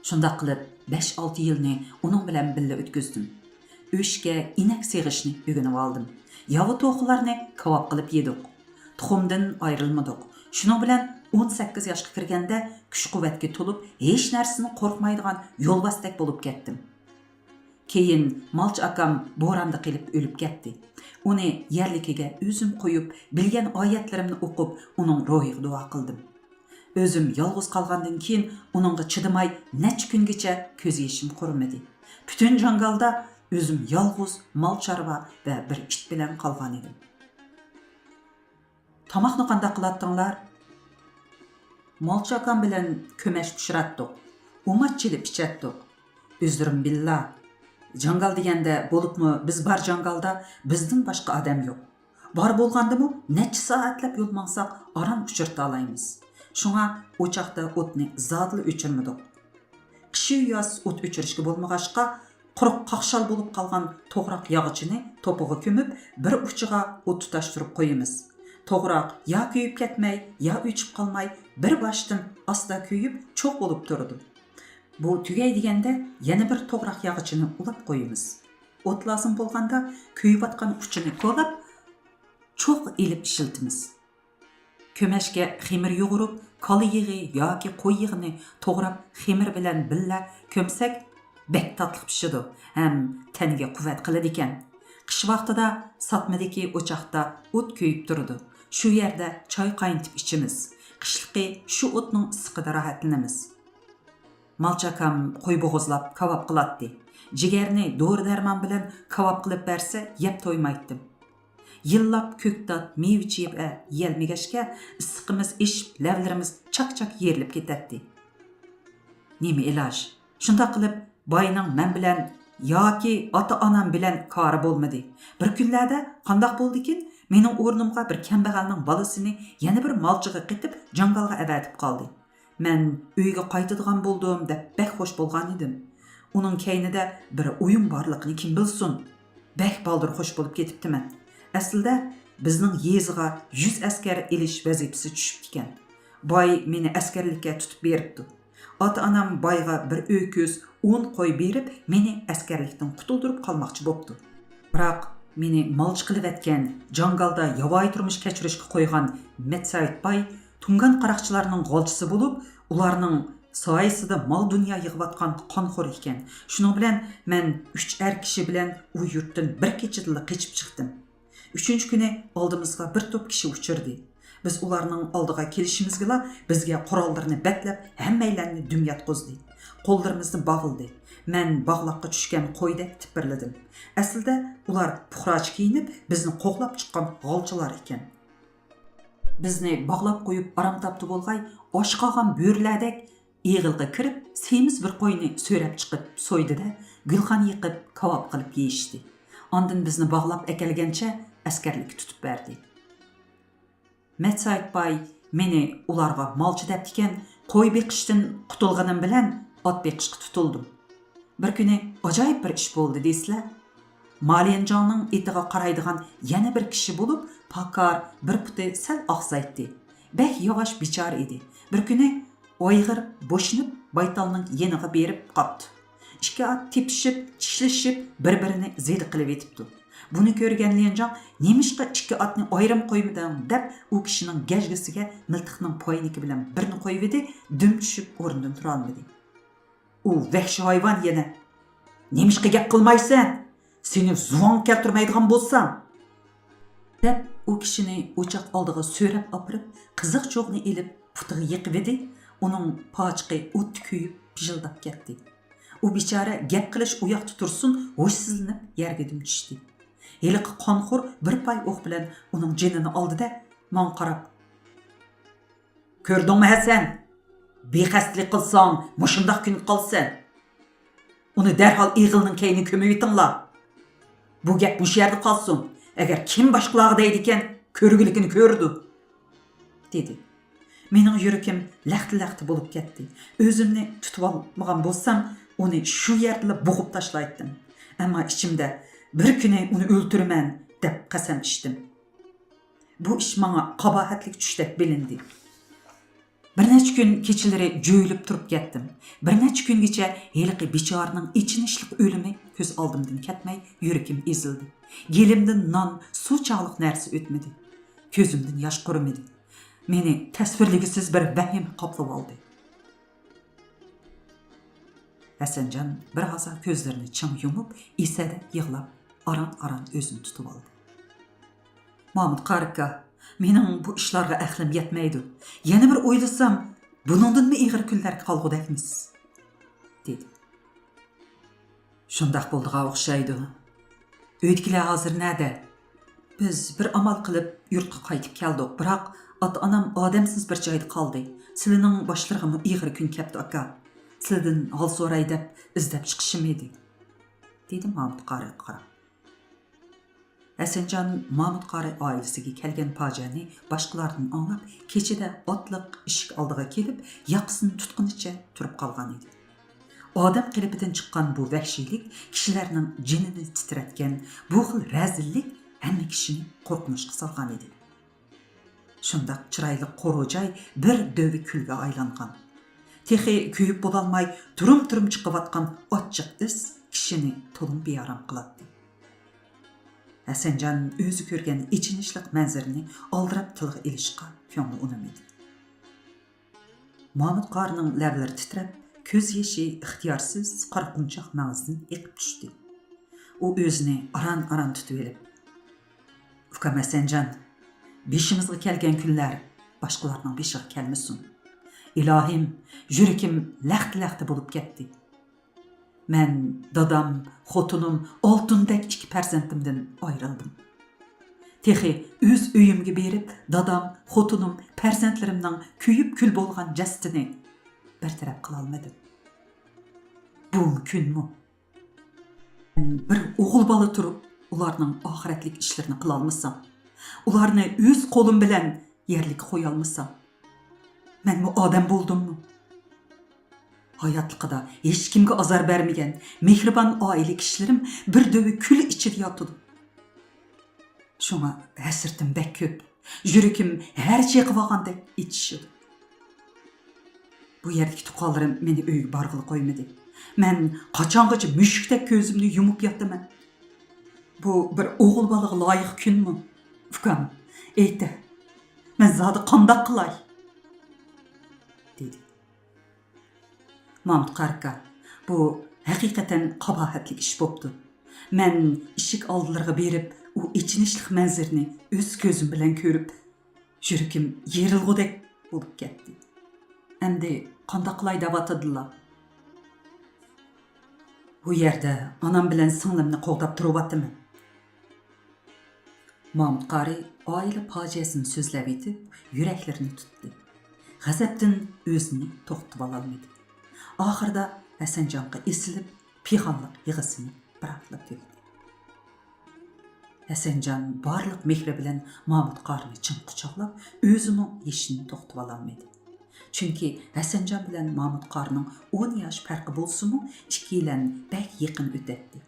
شۇنداق قىلىپ، بەش-ئالتە يىلنى ئۇنىڭ بىلەن بىللە ئۆتكۈزدۈم. ئۆشكە، ئىنەك سېغىشنى ئۆگىنىۋالدىم. ياۋا توخۇلارنى كاۋاپ قىلىپ يېدۇق. تۇخۇمدىن ئايرىلمىدۇق. شۇنىڭ بىلەن ئون سەككىز ياشقا كىرگەندە كۈچ-قۇۋۋەتكە تولۇپ، ھېچ نەرسىدىن قورقمايدىغان يولۋاستەك بولۇپ كەتتىم. كېيىن مالچى ئاكام بوراندا قېلىپ ئۆلۈپ كەتتى. ئۇنى يەرلىكىگە ئۆزۈم قويۇپ، بىلگەن ئايەتلىرىمنى ئوقۇپ، ئۇنىڭ روھىغا دۇئا قىلدىم. ئۆزۈم يالغۇز قالغاندىن كېيىن ئۇنىڭغا چىدىماي نەچچە كۈنگىچە كۆز يېشىم قۇرۇمىدى. پۈتۈن جاڭگالدا ئۆزۈم يالغۇز مال چارۋا ۋە بىر ئىت بىلەن قالغانىدىم. تاماقنى قانداق قىلاتتىڭلار؟ مالچى ئاكام بىلەن كۆمەچ پىشۇراتتۇق. ئۇماچ چېلىپ ئىچەتتۇق. ئۆزلىرىم بىللا. جاڭگال دېگەندە، بولۇپمۇ بىز بار جاڭگالدا بىزدىن باشقا ئادەم يوق. بار بولغاندىمۇ نەچچە سائەتلەپ يول ماڭساق ئاران ئۇچرىتالايمىز. شۇڭا ئوچاقتا ئوتنى زادىلا ئۆچۈرمىدۇق. قىشى ياز ئوت ئۆچۈرۈشكە بولمىغاچقا، قۇرۇق قاقشال بولۇپ قالغان توغراق ياغىچىنى توپىغا كۆمۈپ، بىر ئۇچىغا ئوت تۇتاشتۇرۇپ قويىمىز. توغراق يا كۆيۈپ كەتمەي، يا ئۆچۈپ قالماي، بىر باشتىن ئاستا كۆيۈپ، چوغ بولۇپ تۇرىدۇ. بۇ تۈگەي دېگەندە، يەنە بىر توغراق ياغىچىنى ئۇلاپ قويىمىز. ئوت لازىم بولغاندا، كۆيۈۋاتقان ئۇچىنى كولاپ، چوغ ئېلىپ ئىشلىتىمىز. كۆمەچكە خېمىر يۇغۇرۇپ، كالا يېغى ياكى قوي يېغىنى توغراپ، خېمىر بىلەن بىللە كۆمسەك، بەك تاتلىق پىشىدۇ ھەم تەنگە قۇۋۋەت قىلىدىكەن. قىش ۋاقتىدا ساتمىدىكى ئوچاقتا ئوت كۆيۈپ تۇرىدۇ. شۇ يەردە چاي قاينىتىپ ئىچىمىز. قىشلىقى شۇ ئوتنىڭ ئىسسىقىدا راھەتلىنىمىز. مالچى ئاكام قوي بوغۇزلاپ كاۋاپ قىلاتتى. جىگەرنى دورا-دەرمان بىلەن كاۋاپ قىلىپ بەرسە، يەپ تويمايتتىم. يىللاپ كۆكتات، مېۋە-چېۋە يېيەلمىگەچكە، ئىسسىقىمىز ئېشىپ، لەۋلىرىمىز چاك-چاك يېرىلىپ كېتەتتى. نېمە ئىلاج؟ شۇنداق قىلىپ، باينىڭ مەن بىلەن ياكى ئاتا-ئانام بىلەن كارى بولمىدى. بىر كۈنلەردە قانداق بولدىكىن، مېنىڭ ئورنۇمغا بىر كەمبەغەلنىڭ بالىسىنى يەنە بىر مالچىغا قېتىپ، جاڭگالغا ئەۋەتىپ قالدى. مەن ئۆيگە قايتىدىغان بولدۇم دەپ بەك خوش بولغانىدىم. ئۇنىڭ كەينىدە بىر ئويۇن بارلىقىنى كىم بىلسۇن؟ بەك بالدۇر خوش بولۇپ كېتىپتىمەن. ئەسلىدە بىزنىڭ يېزىغا يۈز ئەسكەر ئېلىش ۋەزىپىسى چۈشۈپتىكەن. باي مېنى ئەسكەرلىككە تۇتۇپ بېرىپتۇ. ئاتا-ئانام بايغا بىر ئۆكۈز، ئون قوي بېرىپ، مېنى ئەسكەرلىكتىن قۇتۇلدۇرۇپ قالماقچى بوپتۇ. بىراق، مېنى مالچى قىلىۋەتكەن، جاڭگالدا ياۋايى تۇرمۇش كەچۈرۈشكە قويغان مەتسەئىد باي تۇڭگان قاراقچىلارنىڭ غالچىسى بولۇپ، ئۇلارنىڭ سايىسىدا مال-دۇنيا يىغىۋاتقان قانخور ئىكەن. شۇنىڭ بىلەن مەن ئۈچ ئەر كىشى بىلەن ئۇ يۇرتتىن بىر كېچىدىلا قېچىپ چىقتىم. ئۈچىنچى كۈنى ئالدىمىزغا بىر توپ كىشى ئۇچرىدى. بىز ئۇلارنىڭ ئالدىغا كېلىشىمىزگىلا، بىزگە قوراللىرىنى بەتلەپ، ھەممەيلەننى دۈم ياتقۇزدى. قوللىرىمىزنى باغلىدى. مەن باغلاققا چۈشكەن قويدەك تىپىرلىدىم. ئەسلىدە ئۇلار پۇقراچە كىيىنىپ، بىزنى قوغلاپ چىققان غالچىلار ئىكەن. بىزنى باغلاپ قويۇپ ئارام تاپتى بولغاي، ئاچ قالغان بۆرىلەردەك ئېغىلغا كىرىپ، سېمىز بىر قوينى سۆرەپ چىقىپ سويدى-دە، گۈلخان يېقىپ، كاۋاپ قىلىپ يېيىشتى. ئاندىن بىزنى باغلاپ ئەكەلگەنچە ئەسكەرلىككە تۇتۇپ بەردى. مەتسەئىد باي مېنى ئۇلارغا مالچى دەپتىكەن، قوي بېقىشتىن قۇتۇلغىنىم بىلەن ئات بېقىشقا تۇتۇلدۇم. بىر كۈنى ئاجايىپ بىر ئىش بولدى دېسىلە، ماليەنجاڭنىڭ ئېتىغا قارايدىغان يەنە بىر كىشى بولۇپ، پاكار، بىر پۇتى سەل ئاغزايتتى. بەك ياۋاش بىچارە ئىدى. بىر كۈنى ئايغىر بوشىنىپ بايتالنىڭ يېنىغا بېرىپ قاپتۇ. ئىككى ئات تېپىشىپ، چىشلىشىپ، بىر-بىرىنى زېدە قىلىۋېتىپتۇ. بۇنى كۆرگەن ليەنجاڭ، نېمىشقا ئىككى ئاتنى ئايرىم قويمىدىڭ؟ دەپ، ئۇ كىشىنىڭ گەجگىسىگە مىلتىقنىڭ پايىنىكى بىلەن بىرنى قويۇۋىدى، دۈم چۈشۈپ ئورنىدىن تۇرالمىدى. ئۇ ۋەھشىي ھايۋان يەنە، نېمىشقا گەپ قىلمايسەن؟ سېنى زۇۋاڭغا كەلتۈرمەيدىغان بولسام! دەپ، ئۇ كىشىنى ئوچاق ئالدىغا سۆرەپ ئاپىرىپ، قىزىق چوغنى ئېلىپ، پۇتىغا يېقىۋىدى، ئۇنىڭ پاچىقى ئوتتا كۆيۈپ، پىژىلداپ كەتتى. ئۇ بىچارە گەپ قىلىش ئۇ ياقتا تۇرسۇن، ھوشسىزلىنىپ يەرگە دۈم چۈشتى. ھېلىقى قانخور بىر پاي ئوق بىلەن ئۇنىڭ جېنىنى ئالدى-دە، ماڭا قاراپ، «كۆردۈڭمۇ ھەسەن؟ بىقەستلىك قىلساڭ، مۇشۇنداق كۆنۈپ قالىسەن. ئۇنى دەرھال ئېغىلنىڭ كەينىگە كۆمۈۋېتىڭلار. بۇ گەپ مۇشۇ يەردە قالسۇن. ئەگەر كىم باشقىلارغا دەيدىكەن، كۆرگۈلۈكىنى كۆرىدۇ.» دېدى. مېنىڭ يۈرىكىم لەختە-لەختە بولۇپ كەتتى. ئۆزۈمنى تۇتۇۋالمىغان بولسام، ئۇنى شۇ يەردىلا بوغۇپ تاشلايتتىم. ئەمما ئىچىمدە، «بىر كۈنى ئۇنى ئۆلتۈرىمەن» دەپ قەسەم ئىچتىم. بۇ ئىش ماڭا قاباھەتلىك چۈشتەك بىلىندى. بىر نەچچە كۈن كېچىلىرى جۆيلۈپ تۇرۇپ كەتتىم. بىر نەچچە كۈنگىچە ھېلىقى بىچارىنىڭ ئېچىنىشلىق ئۆلۈمى كۆز ئالدىمدىن كەتمەي، يۈرىكىم ئېزىلدى. گېلىمدىن نان، سۇ چاغلىق نەرسە ئۆتمىدى. كۆزۈمدىن ياش قۇرۇمىدى. مېنى تەسۋىرلىگۈسىز بىر ۋەھىمە قاپلىۋالدى. ھەسەنجان بىر ھازا كۆزلىرىنى چىڭ يۇمۇپ، ئېسەدە يىغلاپ، ئاران-ئاران ئۆزىنى تۇتۇۋالدى. «مامۇت قارى ئاكا، مېنىڭ بۇ ئىشلارغا ئەقلىم يەتمەيدۇ. يەنە بىر ئويلىسام، بۇنىڭدىنمۇ ئېغىر كۈنلەرگە قالغۇدەكمىز»، دېدى. «شۇنداق بولىدىغان ئوخشايدۇ. ئۆيدىكىلەر ھازىر نەدە؟» «بىز بىر ئامال قىلىپ يۇرتقا قايتىپ كەلدۇق، بىراق ئاتا-ئانام ئادەمسىز بىر جايدا قالدى. سىلىنىڭ باشلىرىغىمۇ ئېغىر كۈن كەپتۇ، ئاكا. سىلىدىن ھال سوراي دەپ ئىزدەپ چىقىشىم ئىدى»، دېدى مامۇت قارىغا قاراپ. ھەسەنجان مامۇت قارى ئائىلىسىگە كەلگەن پاجىئەنى باشقىلاردىن ئاڭلاپ، كېچىدە ئاتلىق ئىشىك ئالدىغا كېلىپ، ياقىسىنى تۇتقىنىچە تۇرۇپ قالغان ئىدى. ئادەم قېلىپىدىن چىققان بۇ ۋەھشىيلىك، كىشىلەرنىڭ جېنىنى تىترەتكەن بۇ خىل رەزىللىك ھەممە كىشىنى قورقۇنچقا سالغان ئىدى. شۇنداق چىرايلىق قورۇ جاي بىر دۆۋە كۈلگە ئايلانغان. تېخى كۆيۈپ بولالماي تۇرۇم-تۇرۇم چىقىۋاتقان ئاچچىق ئىس كىشىنى تولىمۇ بىئارام قىلاتتى. ھەسەنجان ئۆزى كۆرگەن ئېچىنىشلىق مەنزىرىنى ئالدىراپ تىلغا ئېلىشقا كۆڭلى ئۇنىمىدى. مامۇت قارىنىڭ لەۋلىرى تىترەپ، كۆز يېشى ئىختىيارسىز قارا قونچاق مەڭزىدىن ئېقىپ چۈشتى. ئۇ ئۆزىنى ئاران-ئاران تۇتۇۋېلىپ، «ئۇكام ھەسەنجان، بېشىمىزغا كەلگەن كۈنلەر باشقىلارنىڭ بېشىغا كەلمىسۇن. ئىلاھىم، يۈرىكىم لەختە-لەختە بولۇپ كەتتى. مەن دادام، خوتۇنۇم، ئالتۇندەك ئىككى پەرزەنتىمدىن ئايرىلدىم. تېخى ئۆز ئۆيۈمگە بېرىپ، دادام، خوتۇنۇم، پەرزەنتلىرىمنىڭ كۆيۈپ كۈل بولغان جەسىتىنى بىر تەرەپ قىلالمىدىم. بۇمۇ كۈنمۇ؟ مەن بىر ئوغۇل بالا تۇرۇپ، ئۇلارنىڭ ئاخىرەتلىك ئىشلىرىنى قىلالمىسام، ئۇلارنى ئۆز قولۇم بىلەن يەرلىككە قويالمىسام، مەنمۇ ئادەم بولدۇممۇ؟ ھاياتلىقىدا ھېچكىمگە ئازار بەرمىگەن مېھرىبان ئائىلە كىشىلىرىم بىر دۆۋە كۈل ئىچىدە ياتىدۇ. شۇڭا ھەسرىتىم بەك كۆپ، يۈرىكىم ھەر چېقىۋالغاندەك ئېچىشىدۇ. بۇ يەردىكى تۇغقانلىرىم مېنى ئۆيگە بارغىلى قويمىدى. مەن قاچانغىچە مۈشۈكتەك كۆزۈمنى يۇمۇپ ياتىمەن؟ بۇ بىر ئوغۇل بالىغا لايىق كۈنمۇ؟ ئۇكام، ئېيتە، مەن زادى قانداق قىلاي؟» دېدى. مامۇت قارى ئاكا، بۇ ھەقىقەتەن قاباھەتلىك ئىش بوپتۇ. مەن ئىشىك ئالدىلىرىغا بېرىپ، ئۇ ئېچىنىشلىق مەنزىرىنى ئۆز كۆزۈم بىلەن كۆرۈپ، يۈرىكىم يېرىلغۇدەك بولۇپ كەتتى. ئەمدى قانداق قىلاي دەۋاتىدىلا. بۇ يەردە ئانام بىلەن سىڭلىمنى قوغداپ تۇرۇۋاتىمەن. مامۇت قارى ئائىلە پاجىئەسىنى سۆزلەۋېتىپ، يۈرەكلىرىنى تۇتتى. غەزەپتىن ئۆزىنى توختىتىۋالالمىدى. ئاخىرىدا ھەسەنجانغا ئېسىلىپ، پىغانلىق يىغىسىنى بىراقلا تۆكتى. ھەسەنجان بارلىق مېھرى بىلەن مامۇت قارىنى چىڭ قۇچاقلاپ، ئۆزىمۇ يېشىنى توختىتىۋالالمىدى. چۈنكى ھەسەنجان بىلەن مامۇت قارىنىڭ ئون ياش پەرقى بولسىمۇ، ئىككىيلەن بەك يېقىن ئۆتەتتى.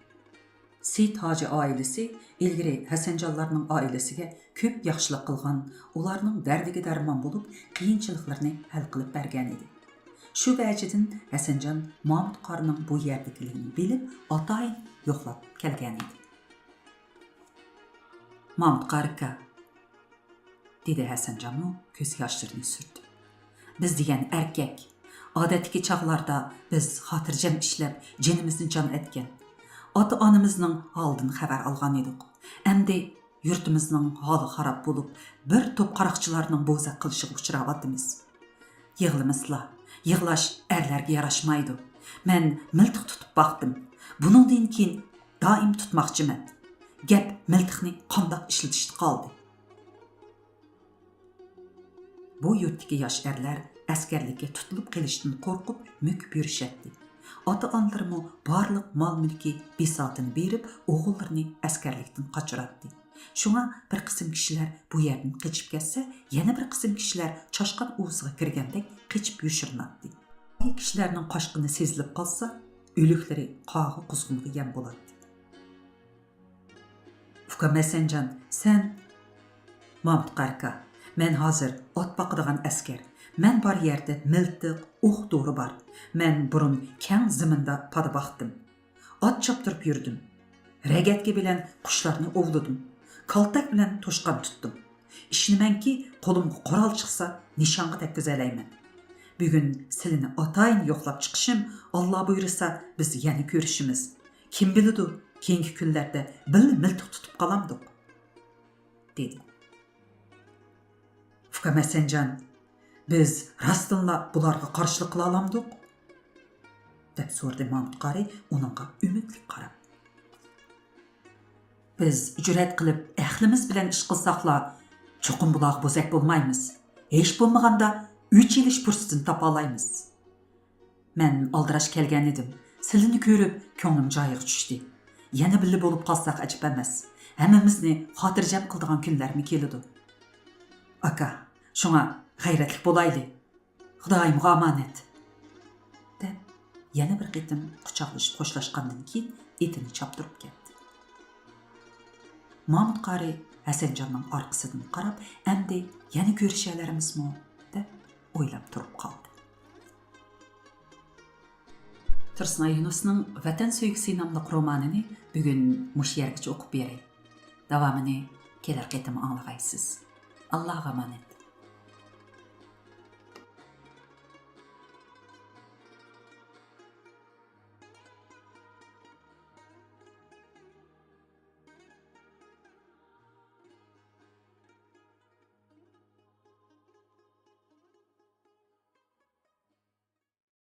سېيىت ھاجى ئائىلىسى ئىلگىرى ھەسەنجانلارنىڭ ئائىلىسىگە كۆپ ياخشىلىق قىلغان، ئۇلارنىڭ دەردىگە دەرمان بولۇپ، قىيىنچىلىقلىرىنى ھەل قىلىپ بەرگەنىدى. شۇ ۋەجىدىن ھەسەنجان مامۇت قارىنىڭ بۇ يەردىكىلىكىنى بىلىپ، ئاتايىن يوقلاپ كەلگەنىدى. مامۇت قارى ئاكا، دېدى ھەسەنجانمۇ كۆز ياشلىرىنى سۈرتۈپ. بىز دېگەن ئەركەك. ئادەتتىكى چاغلاردا بىز خاتىرجەم ئىشلەپ، جېنىمىزنى جان ئەتكەن. ئاتا-ئانىمىزنىڭ ھالىدىن خەۋەر ئالغان ئىدۇق. ئەمدى يۇرتىمىزنىڭ ھالى خاراب بولۇپ، بىر توپ قاراقچىلارنىڭ بوزەك قىلىشىغا ئۇچراۋاتىمىز. يىغلىمىسىلا، يىغلاش ئەرلەرگە ياراشمايدۇ. مەن مىلتىق تۇتۇپ باقتىم. بۇنىڭدىن كېيىن دائىم تۇتماقچىمەن. گەپ مىلتىقنى قانداق ئىشلىتىشتە قالدى. بۇ يۇرتتىكى ياش ئەرلەر ئەسكەرلىككە تۇتۇلۇپ قېلىشتىن قورقۇپ مۆكۈپ يۈرۈشەتتى. ئاتا-ئانىلىرىمۇ بارلىق مال-مۈلكى بىساتىنى بېرىپ، ئوغۇللىرىنى ئەسكەرلىكتىن قاچۇراتتى. شۇڭا بىر قىسىم كىشىلەر بۇ يەردىن قېچىپ كەتسە، يەنە بىر قىسىم كىشىلەر چاشقان ئۇۋىسىغا كىرگەندەك قېچىپ يوشۇرۇناتتى. كىشىلەرنىڭ قاچقىنى سېزىلىپ قالسا، ئۆلۈكلىرى قاغا-قۇزغۇنغا يەم بولاتتى. ئۇكام ھەسەنجان، سەن؟ مامۇت قارى ئاكا، مەن ھازىر ئات باقىدىغان ئەسكەر. مەن بار يەردە مىلتىق، ئوق-دورا بار. مەن بۇرۇن كەڭ زېمىندا پادا باقتىم. ئات چاپتۇرۇپ يۈردۈم. رەگەتكە بىلەن قۇشلارنى ئوۋلىدىم. كالتەك بىلەن توشقان تۇتتۇم. ئىشىنىمەنكى، قولۇمغا قورال چىقسا، نىشانغا تەگكۈزەلەيمەن. بۈگۈن سىلىنى ئاتايىن يوقلاپ چىقىشىم، ئاللا بۇيرۇسا، بىز يەنە كۆرۈشىمىز. كىم بىلىدۇ، كېيىنكى كۈنلەردە بىللە مىلتىق تۇتۇپ قالامدۇق؟ دېدى. ئۇكام ھەسەنجان، بىز راستتىنلا بۇلارغا قارشىلىق قىلالامدۇق؟ دەپ سورىدى مامۇت قارى ئۇنىڭغا ئۈمىدلىك قاراپ. بىز جۈرئەت قىلىپ ئەقلىمىز بىلەن ئىش قىلساقلا، چوقۇم بۇلارغا بوزەك بولمايمىز. ھېچ بولمىغاندا ئۆچ ئېلىش پۇرسىتىنى تاپالايمىز. مەن ئالدىراش كەلگەن ئىدىم. سىلىنى كۆرۈپ كۆڭلۈم جايىغا چۈشتى. يەنە بىللە بولۇپ قالساق ئەجەب ئەمەس. ھەممىمىزنى خاتىرجەم قىلىدىغان كۈنلەرمۇ كېلىدۇ. ئاكا، شۇڭا غەيرەتلىك بولايلى. خۇدايىمغا ئامانەت. دەپ، يەنە بىر قېتىم قۇچاقلىشىپ خوشلاشقاندىن كېيىن ئېتىنى چاپتۇرۇپ كەتتى. مامۇت قارى ھەسەنجاننىڭ ئارقىسىدىن قاراپ، ئەمدى يەنە كۆرۈشەلەرمىزمۇ؟ دەپ ئويلاپ تۇرۇپ قالدى. تۇرسۇنئاي يۇنۇسنىڭ ۋەتەن سۆيگۈسى ناملىق رومانىنى بۈگۈن مۇشۇ يەرگىچە ئوقۇپ بېرەي. داۋامىنى كېلەر قېتىم ئاڭلىغايسىز. ئاللاغا ئامانەت.